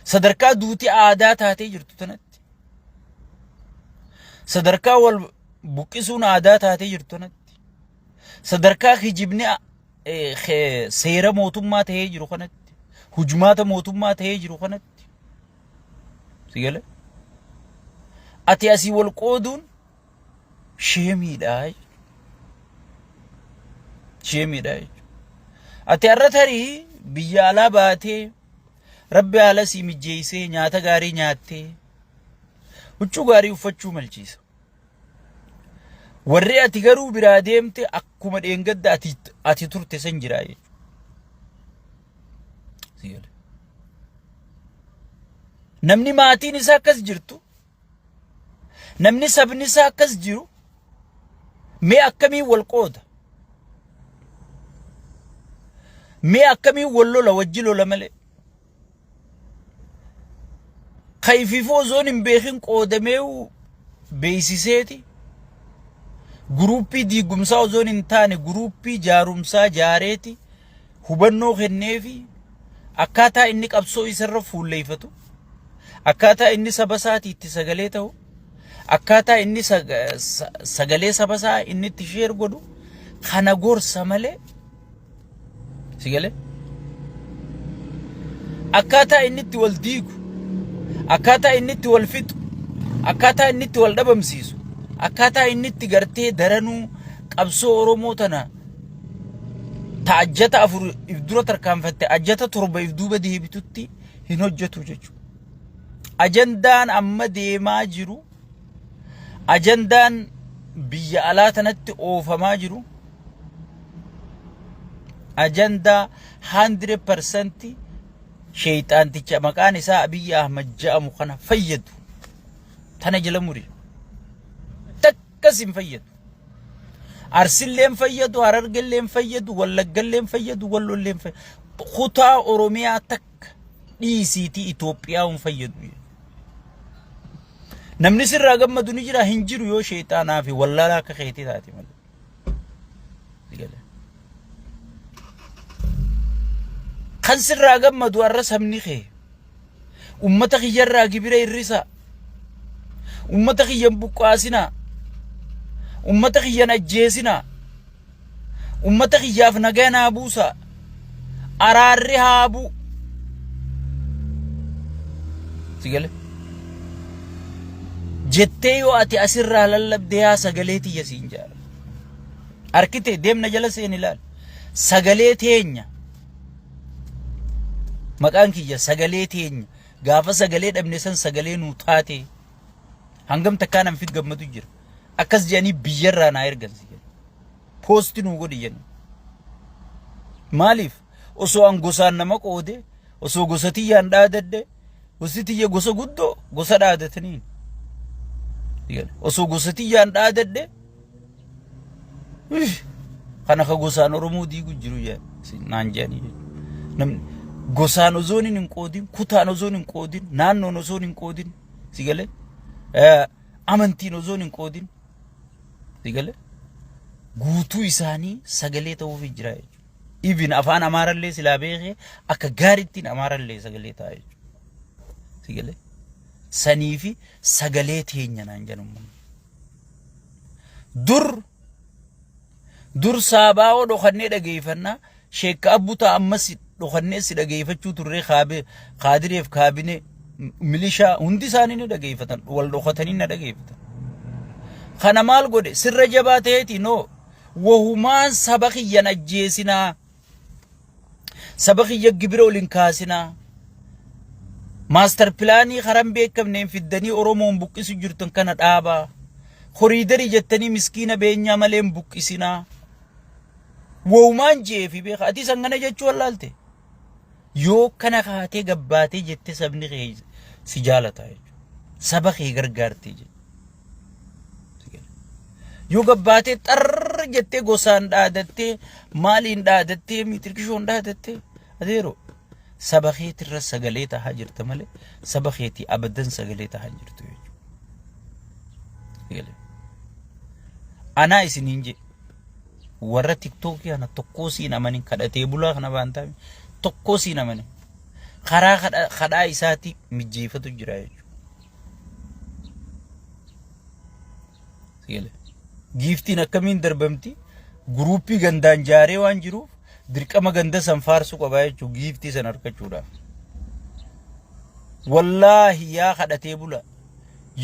Sadarkaa duuti aadaa taatee jirtu tanatti. Sadarkaa wal buqqisuun aadaa taatee jirtu tanatti. Sadarkaa kijibni seera mootummaa ta'ee jiru kanatti. Hujmaata mootummaa ta'ee jiru kanatti. Si galee? Ati asii wal qooduun sheemiidha jechuudha. Sheemiidha jechuudha. Ati har'a tarii biyya alaa baatee rabbi haala sii mijjeessee nyaata gaarii nyaattee huccuu gaarii uffachuu malchiisa. Warri ati garuu biraa deemte akkuma dheengadda ati, ati turte san jiraa jechuudha. Si gale. Namni maatiin isaa akkas jirtu Namni sabni isaa akkas jiru mee akkamiin wal qooda? Mee akkamiin wal lola wajji lola malee? Kayfiifuu osoon hin beekin qoodamee beeksiseeti. Guruuppii diigumsaa osoon hin taane guruuppii jaarumsaa jaareeti hubannoo kenneefi. Akkaataa inni qabsoo isarra fuulleeffatu, akkaataa inni saba isaatii itti sagalee ta'u, akkaataa inni sagalee saba isaa inni itti sheer godhu kana gorsa malee si galee akkaataa inni itti wal diigu, akkaataa inni itti wal fixu, akkaataa inni itti wal dhabamsiisu, akkaataa inni itti gartee daranuu qabsoo Oromoo tana ta ajjata 4 if dura tarkaanfatte ajjata 7 if duuba deebitutti hin hojjetu jechuudha. Ajandaan amma deemaa jiru, ajandaan biyya alaa tanatti oofamaa jiru, ajandaa 100% sheeyxaanticha maqaan isaa Abiyyi Ahmad jedhamu kana fayyadu. Tana jala muri. Takkas hin fayyadu. Arsillee hin fayyadu, Harargellee hin fayyadu, Wallaggallee hin fayyadu, Wallollee hin fayyadu. Kutaa Oromiyaa takka dhiisiitii Itoophiyaa hin fayyadu. Namni sirraa gammadu ni jira hin jiru yoo sheexaanaa fi wallaalaa akka keetii taate malee. Kan sirraa gammadu har'a sabni kee. Ummata kiyyarraa gibira hir'isaa. Ummata kiyyan buqqaasinaa. Ummata kiyyan ajjeesinaa. Ummata kiyyaaf nagaa naa buusaa. Araarri haa bu'u. Si gale? Jettee yoo ati asirraa lallabde yaa sagalee tiyya siin jaala. Arkite deemna jala seeni ilaal. Sagalee teenya. Maqaan kiyya sagalee teenya. Gaafa sagalee dhabne san sagalee nuu taate. Hangam takkaa nan fi gammadu jira. Akkas jedhanii biyyarraa naa ergan si jedhu. Poosti nuu godhi jennu. Maaliif? Osoo an gosaan nama qoode, osoo gosa tiyyaan dhaadadhe, gosti tiyya gosa guddoo gosa dhaadataniin. Osoo gosa tiyyaan dhaadadhe, kana ka gosaan Oromoo diigu jiru naan jedhanii jechuudha. Namni gosaan osoo hin qoodin, kutaan osoo hin qoodin, naannoon osoo hin qoodin, si galee amantiin osoo hin qoodin, si galee guutuu isaanii sagalee ta'uuf jira jechuudha. Even afaan Amaarallee silaa beekee akka gaarittiin Amaarallee sagalee ta'a jechuudha. Si galee sanii fi sagalee teenya naan jedhan uummanni. Dur dur saabaa'oo dhokannee dhageeffannaa sheekka abbutaa ammas dhokannee si dhageeffachuu turree kaabee kaadireef kaabinee milishaa hundi isaanii ni dhageeffatan wal dhokatanii na dhageeffatan. Kana maal godhe sirra jabaa ta'eeti noo wahumaan saba kiyyan ajjeesinaa Saba kiyya gibira ol hin kaasinaa. Maastar pilaanii karaa hin beekamneen fiddanii Oromoon buqqisu jirtan kana dhaabaa. Koriidarii jettanii miskiina beenyaa malee hin buqqisinaa. Wowumaan jeefi beeka. Atis hangana jechuu wallaalte. Yoo kana kaatee gabbaatee jette sabni kee si jaalata jechuudha. Saba kee gargaartee jechuudha. Yoo gabbaatee xarr jettee gosaan dhaadattee maaliin dhaadattee miitirkishoon dhaadattee adeeroo saba keetirra sagalee tahaa jirta malee saba keetii abadan sagalee tahaa hin jirtu jechuudha. Anaa isiniin jedhe warra tiktookii kana tokkoo siin amanin kadhatee bulaa kana baan taa'e tokkoo siin amanin karaa kadhaa isaatii mijjeeffatu jira jechuudha. Sigale. Giiftiin akkamiin darbamti? Guruuppii gandaan jaaree waan jiruuf dirqama ganda san faarsuu qabaa jechuudha giiftii san argachuudhaaf. Wallaahi yaa kadhatee bula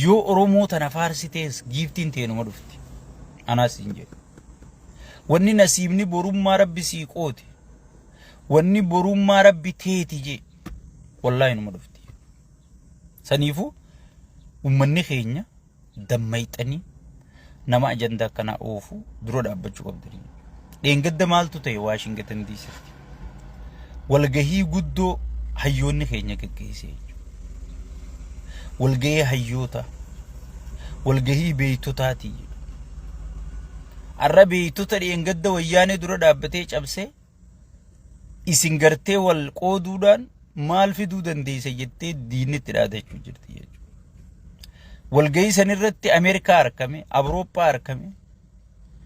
yoo Oromoo tana faarsitees giiftiin teenuma dhufti. Anaas hin jedhu. Wanni nasiibni borummaa rabbi sii qoote. Wanni borummaa rabbi teeti jee. Wallaahi numa dhufti. Saniifuu ummanni keenya dammayxanii nama ajandaa akkanaa oofu dura dhaabbachuu qabdanii. Dheengadda maaltu ta'e Waashingtan DCtti? Walgahii guddoo hayyoonni keenya geggeessee jechuudha. Walgahii hayyoota, walgahii beektotaati. Har'a beektota dheengadda wayyaanee dura dhaabbatee cabsee isin gartee wal qooduudhaan maal fiduu dandeessa jettee diinni itti dhaadachuu jirti jechuudha. Walgahii san irratti Ameerikaa argame, Awurooppaa argame,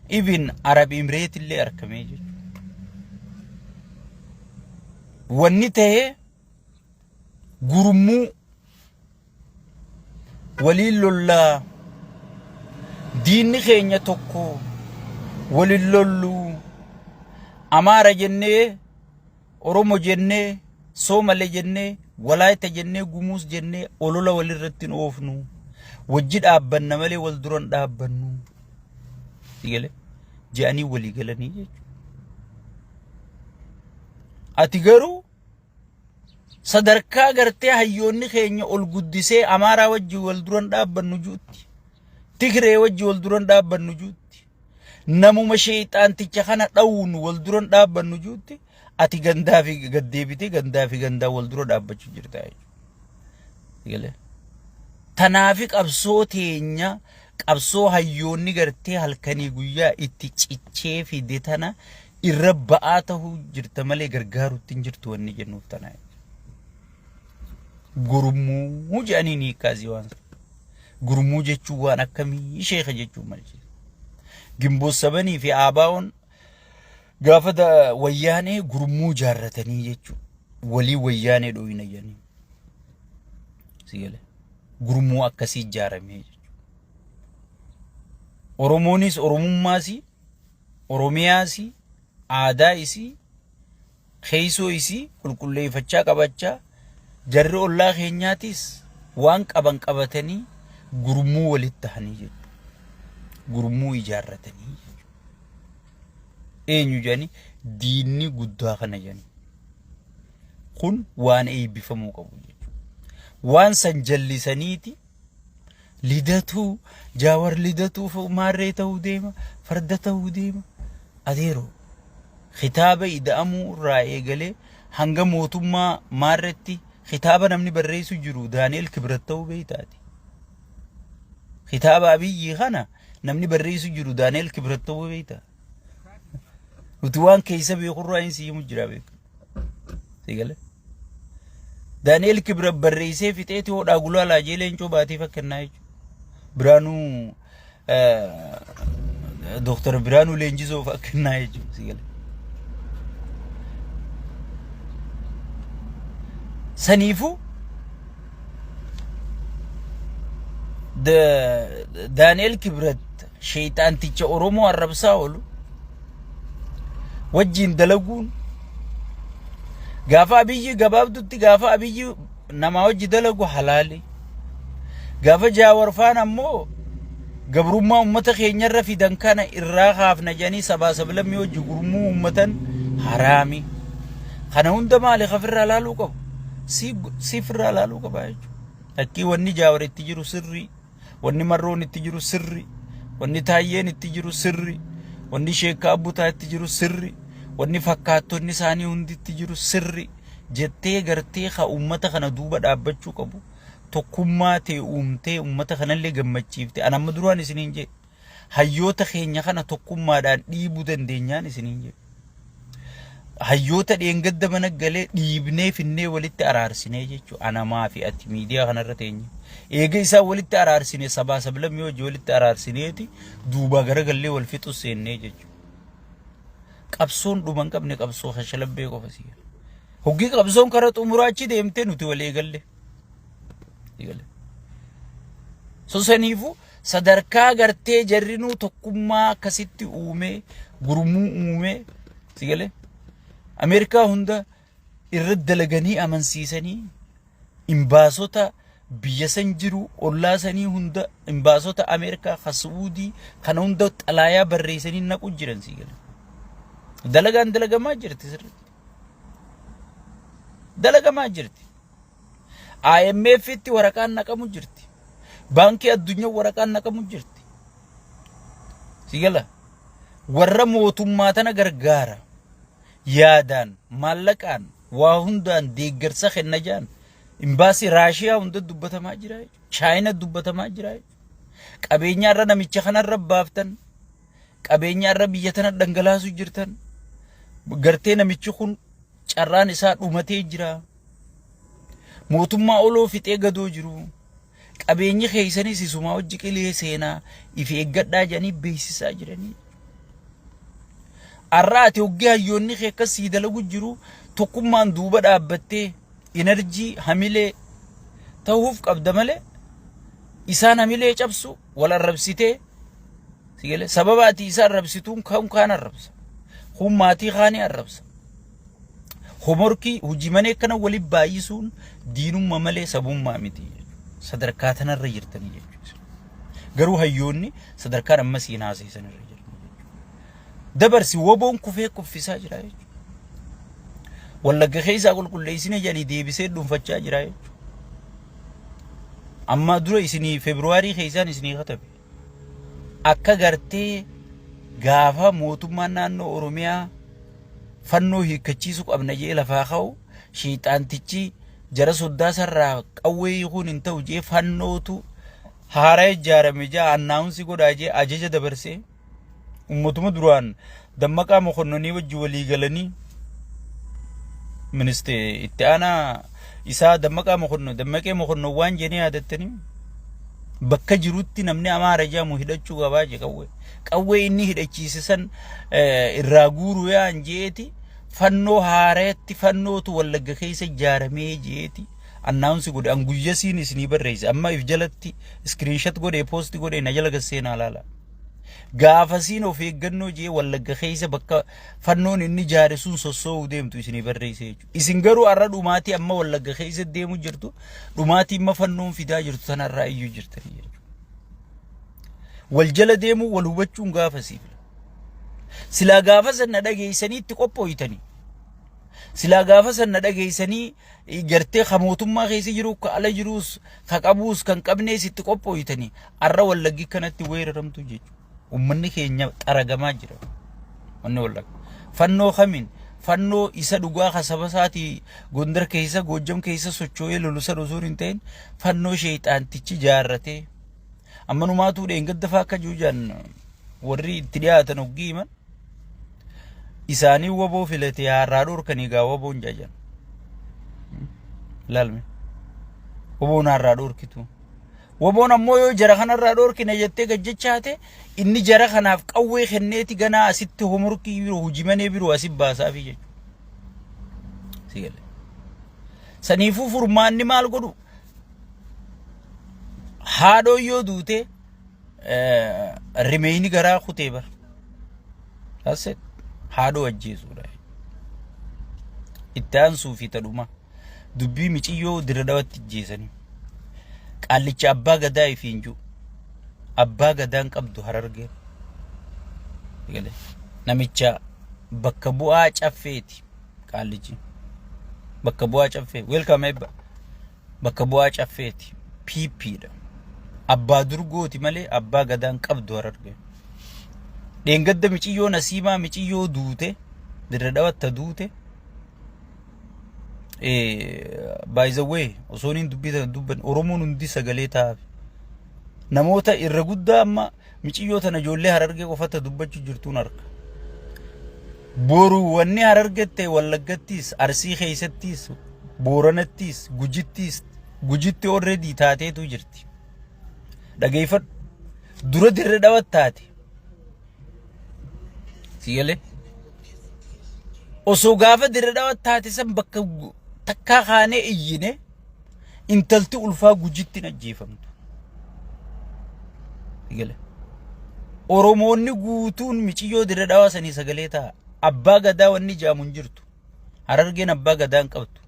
even Arab Imireet illee argame jechuudha. Wanni ta'e gurmuu waliin lollaa diinni keenya tokko waliin lolluu Amaara jennee Oromo jennee Soomale jennee Walaayita jennee Gumuus jennee olola walirratti hin oofnu wajji dhaabbanna malee wal dura hin dhaabbannu. Sigale je'anii walii galanii jechuudha. Ati garuu sadarkaa gartee hayyoonni keenya ol guddisee Amaaraa wajji wal dura hin dhaabbannu juutti. Tigree wajji wal dura hin dhaabbannu juutti. Namuma sheexaanticha kana dhawuun wal dura hin dhaabbannu juutti ati gandaa fi gad deebitee gandaa fi gandaa wal dura dhaabbachuu jirta jechuudha. Galee. Tanaafi qabsoo teenya qabsoo hayyoonni gartee halkanii guyyaa itti cichee fide tana irra ba'aa ta'uu jirta malee gargaarutti hin jirtu wanni jennuuf tana. Gurmuu jedhanii ni hiikkaasii waan sana. Gurmuu jechuun waan akkamii sheeka jechuun maal jechuudha? Gimboot sabanii fi ABO'n gaafa wayyaanee gurmuu jaarratanii jechuudha. Walii wayyaanee dhooyina jedhanii. Si galee? Gurmuu akkasii ijaaramee jechuudha. Oromoonis Oromummaas, Oromiyaas, aadaa isii, keessoo isii qulqulleeffachaa qabachaa jarri ollaa keenyaatis waan qaban qabatanii gurmuu walitti tahanii jechuudha. Gurmuu ijaarratanii jechuudha. Eenyu jedhanii diinni guddaa kana jedhanii. Kun waan eebbifamuu qabu jechuudha. Waan san jallisaniiti lidatuu jaawar lidatuu maarree ta'uu deema farda ta'uu deema adeeroo kitaaba ida'amuu irraa eegalee hanga mootummaa maarretti kitaaba namni barreessu jiru Daani'el Kibrat ta'uu beektaati. Kitaaba Abiyyii kana namni barreessu jiru Daani'el Kibrat ta'uu beektaa. Nuti waan keessa beekurraa hin siimu jira beeku. Sigale. Daani'el Kibrat barreessee fixeeti hodhaa gulaalaa jee leencoo baatii fakkannaa jechuudha. Biraanuu Dooktar Biraanuu Leenjisoo fakkannaa jechuudha. Sigale. Saniifuu Daani'el Kibrat sheeyxaanticha Oromoo arrabsaa oolu wajjiin dalaguun gaafa Abiyyi gabaabdutti gaafa Abiyyi namaa wajji dalagu halaali. Gaafa Jaawar faan ammoo gabrummaa uummata keenyarra fidan kana irraa kaafna jedhanii sabaa sablammii wajji gurmuu uummatan haraami. Kana hunda maali kafirraa laaluu qabu? Siifirraa laaluu qaba jechuudha. Lakkii wanni Jaawar itti jiru sirrii. Wanni Marroon itti jiru sirri. Wanni Taayyeen itti jiru sirri. Wanni Sheekkaa Abbutaa itti jiru sirri. Wanni fakkaattonni isaanii hundi itti jiru sirri. Jettee gartee ka uummata kana duuba dhaabbachuu qabu. Tokkummaa tee uumtee uummata kanallee gammachiifte. An amma duraan isiniin jedhe. Hayyoota keenya kana tokkummaadhaan dhiibuu dandeenyaan isiniin jedhe. Hayyoota dheengadda mana galee dhiibnee finnee walitti araarsinee jechuudha. Anamaa fi ati miidiyaa kanarra teenye. Eega isaan walitti araarsine sabaa sablammii hojii walitti araarsineeti duubaa garagallee wal fixus seennee jechuudha. Qabsoon dhuma hin qabne qabsoo kashalabbee qofa si. Hoggii qabsoon kara xumuraa achi deemtee nuti wal eegalle. So saniifuu sadarkaa gartee jarrinuu tokkummaa akkasitti uumee gurmuu uumee si galee Ameerikaa hunda irra dalaganii amansiisanii imbaasota biyya san jiru ollaa sanii hunda imbaasota Ameerikaa ka Su'uudii kana hunda xalaayaa barreessanii naqu jiran si galee. Dalagaan dalagamaa jirti sirriitti. Dalagamaa jirti. IMF tti waraqaan naqamu jirti. Baankii addunyaa waraqaan naqamu jirti. Si gala. Warra mootummaa tana gargaara. Yaadaan, maallaqaan, waa hundaan deeggarsa kenna jaan. Imbaasii Raashiyaa hunda dubbatamaa jira jechuudha. Chaayina dubbatamaa jira jechuudha. Qabeenya irra namicha kanarra baaftan. Qabeenya irra biyya tana dhangalaasuu jirtan. Gartee namichi kun carraan isaa dhumatee jira. Mootummaa oloo fixee gadoo jiru. Qabeenyi keessanis isumaa hojii qilee seenaa if eeggadhaa jedhanii beeksisaa jiranii. Har'a ati hoggee hayyoonni kee akkas sii dalagu jiru Tokkummaan duuba dhaabbattee energy hamilee ta'uuf qabda malee isaan hamilee cabsu wal arrabsitee si galee sababa ati isa arrabsituun kan kaan arrabsa. Kun maatii kaanii arrabsa. Homorkii hojii manee kana waliin baay'isuun diinummaa malee sabummaa miti. Sadarkaa tanarra jirtanii jechuudha. Garuu hayyoonni sadarkaan amma siin haasa'e irra jiranii jechuudha. Dabarsi woboon kufee kuffisaa jira jechuudha. Wallagga keessaa qulqulleessine jedhanii deebisee dhuunfachaa jira jechuudha. Amma dura isinii Feebruwaarii keessaan isinii katabe. Akka gartee gaafa mootummaan naannoo Oromiyaa fannoo hiikkachiisuu qabna jee lafaa ka'u shiixaantichi jara soddaa sarraa qawwee hiikuun hin ta'u jee fannootu haaraa ijaarame jaa announce godhaa jee ajaja dabarsee ummatuma duraan Dammaqaa Mokonnonii wajji walii galanii ministee itti aanaa isaa Dammaqaa Mokonnon Dammaqee Mokonnon waan jedhanii yaadattanii bakka jirutti namni Amaara jedhamu hidhachuu qabaa je qawwee. Qawwee inni hidhachiise san irraa guuruu yaa'an jeeti fannoo haareetti fannootu Wallagga keessa ijaaramee jeeti announce godhe an guyyasiin isinii barreesse amma if jalatti screenshot godhee post godhee na jala gasseenaa laala. Gaafasiin of eeggannoo jee Wallagga keessa bakka fannoon inni ijaare sun sossoo'uu deemtu isinii barreesse jechuudha. Isin garuu har'a dhumaatii amma Wallagga keessa deemu jirtu dhumaatii amma fannoon fidaa jirtu tanarraa iyyuu jirtanii jechuudha. Wal jala deemuu wal hubachuun gaafasiif. Silaa gaafa san na dhageessanii itti qophooytanii. Silaa gaafa san na dhageessanii gartee ka mootummaa keessa jiru ka ala jiruus ka qabuus kan qabnees itti qophooytanii arra Wallaggi kanatti weeraramtu jechuudha. Uummanni keenya xaragamaa jira. Wanni Wallagga. Fannoo kamiin fannoo isa dhugaa ka saba isaatii Gondar keessa Goojjam keessa socho'ee lolu san osoo hin ta'in fannoo sheexaantichi jaarratee amma numaatuu dheengadda fa'aa akka juujaan warri itti dhiyaatan hoggii himan isaanii woboo filate har'aa dhorkanii gaa woboon jajan. Laalme. Woboon har'aa dhorkitu. Woboon ammoo yoo jara kanarraa dhorkine jettee gajjachaate inni jara kanaaf qawwee kenneeti ganaa asitti homorkii biroo hojii manee biroo asi baasaafi jechuudha. Si galee. Saniifuu furmaanni maal godhu? Haadhoon yoo duute rimeeyni garaa kutee bar. That's it. Haadhoo ajjeesuudha. Itti aansuu fi tadhuma. Dubbii miciyyoo Dirra Dhawatti ajjeesanii. Qaallicha abbaa gadaa ifiin jiru. Abbaa gadaan qabdu Harargeen. Galee. Namicha bakka bu'aa caffeeti qaallichi. Bakka bu'aa caffee. Welcome Ebba. Bakka bu'aa caffeeti. PP dha. Abbaa durgooti malee abbaa gadaan qabdu Harargeen. Dheengadda miciyyoo Nasiimaa miciyyoo duute Dirra Dhawatta duute. By the way, osoo hin dubbii tana dubban Oromoon hundi sagalee ta'aaf. Namoota irra guddaa amma miciyyoo tana ijoollee Harargee qofatti dubbachuu jirtuun arga. Boru wanni Harargette Wallaggattis, Arsii keessattis, Booranattis, Gujittis, Gujitti already taateetu jirti. Dhageeffadhu. Dura Dirre Dhawat taate. Si galee? Osoo gaafa Dirre Dhawat taate san bakka takkaa kaanee iyyine intalti ulfaa Gujitti hin ajjeefamtu. Si galee? Oromoonni guutuun miciyyoo Dirre Dhawaa sanii sagalee ta'a. Abbaa gadaa wanni jaamu hin jirtu. Harargeen abbaa gadaa hin qabdu.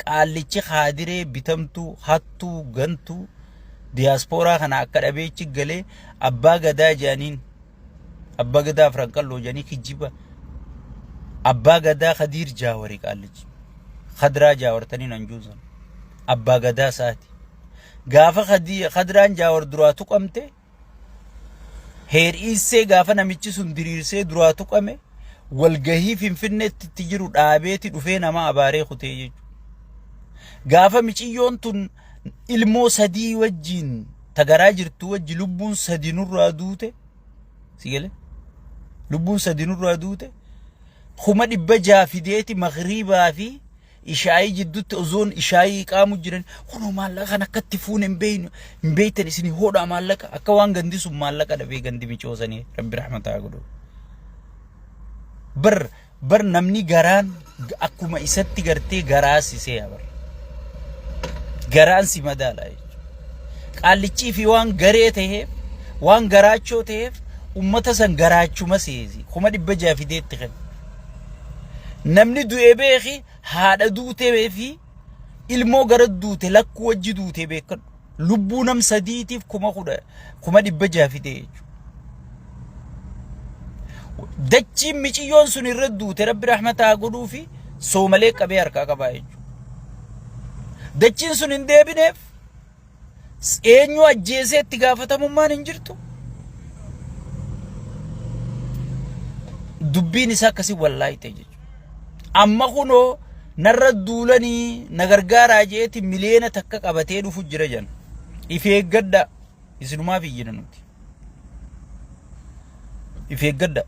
Qaallichi kaadiree bitamtuu hattuu gantuu diyaaspooraa kana akka dhabeechi galee abbaa gadaa jedhaniin abbaa gadaa Afran Qalloo jedhanii kijiba abbaa gadaa Kadiir Jaawari qaallichi Kadiraa Jaawartaniin hanjuusan abbaa gadaa isaati. Gaafa Kadiraan Jaawar duraa tuqamte Heer'iissee gaafa namichi sun diriirsee duraa tuqame walgahii Finfinneetti itti jiru dhaabeeti dhufee nama abaaree kutee jechuudha. Gaafa miciyyoon tun ilmoo sadii wajjin tagaraa jirtu wajji lubbuun sadi nurraa duute si galee lubbuun sadi nurraa duute 600,000 fideeti magriibaa fi Ishaayii jidduutti ozoon ishaayii iqaamu jiran kunoo maallaqa kan akka itti fuune hin beeynu hin beeytan isin hodhaa maallaqa akka waan gandi sun maallaqa dhabee gandi micoosanii rabbi rahmataa godhu. Bar bar namni garaan Akkuma isatti gartee garaa si seeya bara. Garaan si madaala jechuudha. Qaallichii fi waan garee ta'eef, waan garaachoo ta'eef ummata san garaachuma seesi. 600,000 fidee itti kenna. Namni du'e beeki haadha duutee fi ilmoo gara duute lakkuu wajji duute beekadhu. Lubbuu nam sadiitiif 10,600 fidee jechuudha. Dachiin miciyyoon sun irra duute rabbi rahmata haa godhuu fi soomalee qabee harkaa qabaa jechuudha. Dachiin sun hin deebineef eenyu ajjeesee itti gaafatamummaan hin jirtu. Dubbiin isaa akkasii wallaahi ta'e jechuudha. Amma kunoo narra duulanii na gargaaraa jeeti 1 miliyoona qabatee dhufu jira jan. If eeggadha. Isinumaaf iyyina nuti. If eeggadha.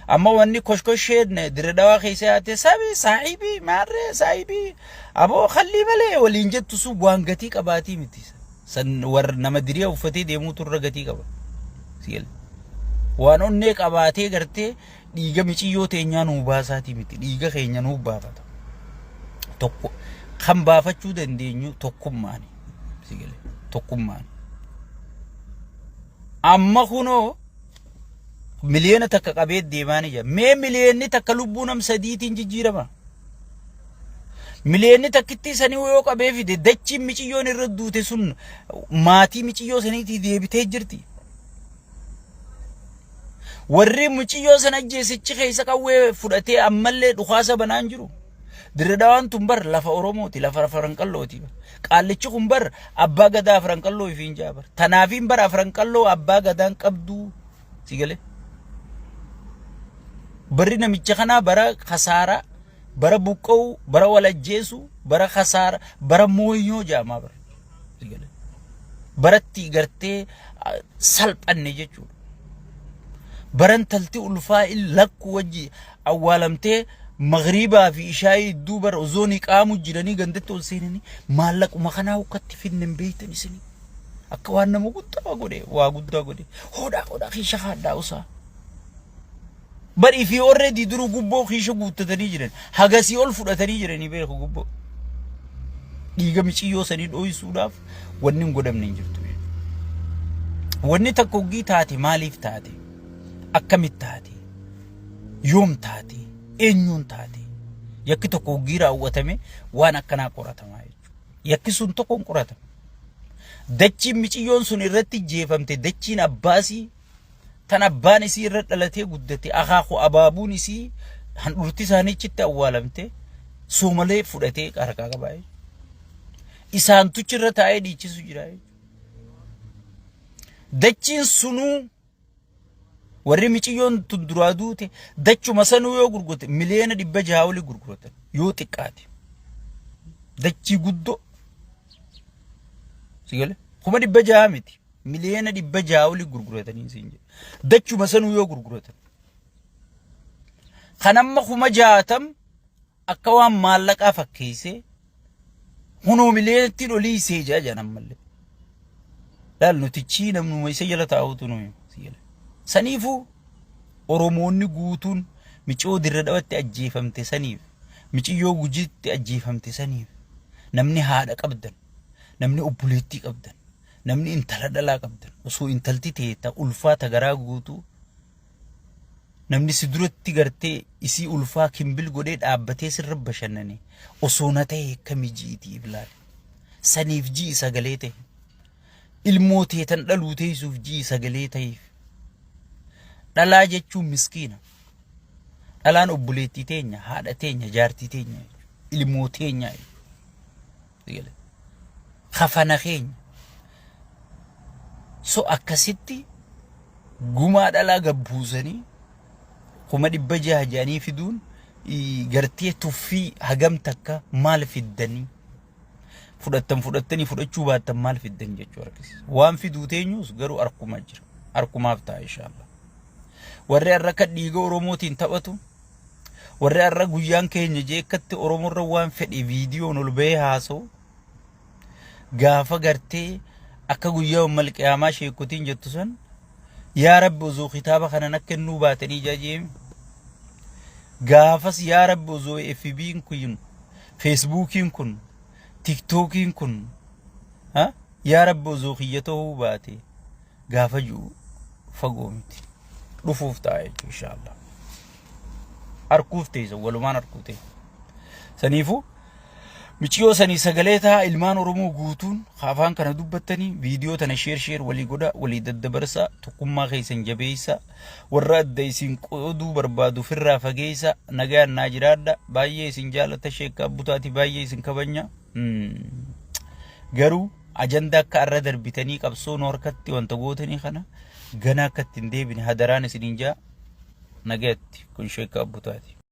Amma wanni koshkosheen dirre dhawaa keessa yaate sabi saahibii maarree saahibii aboo khallii malee waliin jettu sun waan gatii qabaatii miti. San warra nama diriya uffatee deemuutu irra gatii qaba. Si'el. Waan onnee qabaatee gartee dhiiga miciyyoo teenyaa nuu baasaatii miti. Dhiiga keenya nuu baafata. Tokko kan baafachuu dandeenyu tokkummaani. Sigale tokkummaani. Amma kunoo 1 miliyoona qabee deemaa ni jira. Mee 1 miliyoonni lubbuu nam sadiitiin jijjiirama. Miliyoonni takkittii sanii yoo qabee fide dachiin miciyyoon irra duute sun maatii miciyyoo saniitii deebitee jirti. Warri miciyyoo sana ajjeesichi keessa qawwee fudhatee ammallee dhukaasa banaan jiru. Dirre Dhawaan tun bar lafa Oromooti, lafa Afranqallooti. Qaallichi kun bar abbaa gadaa Afranqalloo ifiin jaa bar. Tanaafiin bar Afranqalloo abbaa gadaan qabduu. Si galee? Barri namicha kanaa bara kasaaraa, bara buqqa'uu, bara wal ajjeesuu, bara kasaara, bara mooyyoo jaamaa bara. Si galee? Baratti gartee salphanne jechuudha. Baran talti ulfaa lakku wajji awwaalamtee magriibaa fi ishaayii idduu bara ozoonii qaamu jiranii gandatti ol seenanii maallaquma kanaa ukkatti finne hin beektan isinii. Akka waan nama guddaa godhe waa guddaa godhe hodhaa hodhaa kiisha haadhaa usaa. Barii fi already duruu gubboo kiisha guuttatanii jiran hagasii ol fudhatanii jiranii beeku gubboo. Dhiiga miciyyoo sanii dhooysuudhaaf wanni hin godhamne hin jirtu. Wanni takka hoggii taate maaliif taate? Akkamitti taate? Yoom taate? Eenyuun taate? Yakki tokko hoggii raawwatame waan akkanaa qoratamaa jechuudha. Yakki sun tokko hin qoratamu. Dachiin miciyyoon sun irratti jeefamte dachiin abbaasii tan abbaan isii irra dhalatee guddate akaaku abaabuun isii handhuurti isaanii achitti awwaalamte soomalee fudhatee harkaa qabaa jechuudha. Isaantuchi irra taa'ee dhiichisu jira jechuudha. Dachiin sunuu warri miciyyoon tun duraa duute dachuma sanuu yoo gurgurte 600,000,000 olii gurguratan yoo xiqqaate. Dachii guddoo. Si galee? 600,000 miti. 600,000,000 olii gurguratanii siin jedhe. Dachuma sanuu yoo gurguratan. Kan amma 60,000 akka waan maallaqaa fakkeessee hunoo miliyoonattiin olii isee jaa jedhan ammallee. Laal nutichii namnuma isa jala taa'utu nu hima. Si jala. Saniifuu Oromoonni guutuun miciyoo dirra dhawatti ajjeefamte saniif miciyyoo gujiitti ajjeefamte saniif namni haadha qabdan namni obboleettii qabdan namni intala dhalaa qabdan osoo intalti ta'e ta ulfaa ta garaa guutuu namni si duratti gartee isii ulfaa kimbil godhee dhaabbatee sirra bashannane osoo na ta'e akkami ji'itiif laale saniif ji'i sagalee ta'e ilmoo teetan dhaluu teessuuf ji'i sagalee ta'eef dhalaa jechuun miskiina dhalaan obboleettii teenya haadha teenya jaartii teenya ilmoo teenya jechuudha. Kafana keenya so akkasitti gumaa dhalaa gabbuusanii 600,000 jedhanii fiduun gartee tuffii hagam takka maal fiddanii fudhattan fudhattanii fudhachuu baattan maal fiddan jechuu argisiisa. Waan fiduu teenyuus garuu arkuma jira. Arkumaaf ta'a inshaallah. Warri har'a akka dhiiga Oromootiin taphatu warri har'a guyyaan keenya jeekkatti Oromoorra waan fedhe viidiyoon ol bahee haasa'u gaafa gartee akka guyyaa ummal qiyaamaa sheekotiin jettu san yaa rabbi osoo kitaaba kanan akka kennuu baatanii jajeemi. Gaafas yaa Rabbi osoo FB'n kun, Facebookiin kun, TikTokiin kun ha? Yaa Rabbi osoo kiyya ta'uu baate gaafa ji'u fagoo miti. Dhufuuf ta'a jechuudha inshaallah. Arkuuf teessa walumaan arkuu teessa. Saniifuu miciyoo sanii sagalee ta'a. Ilmaan Oromoo guutuun afaan kana dubbattanii viidiyoo tana share share walii godha, walii daddabarsa, tokkummaa keessan jabeessa, warra adda isin qooduu barbaadu firraa fageessa. Nagaan naa jiraadha. Baay'ee isin jaalata. Sheekkaa butaati, baay'ee isin kabanya. Garuu ajanda akka arra darbitanii qabsoo nu harkatti wanta gootanii kana gana akka ittiin deebine hadaraan isiniin jaa. Nagayatti, kun sheekkaa butaati.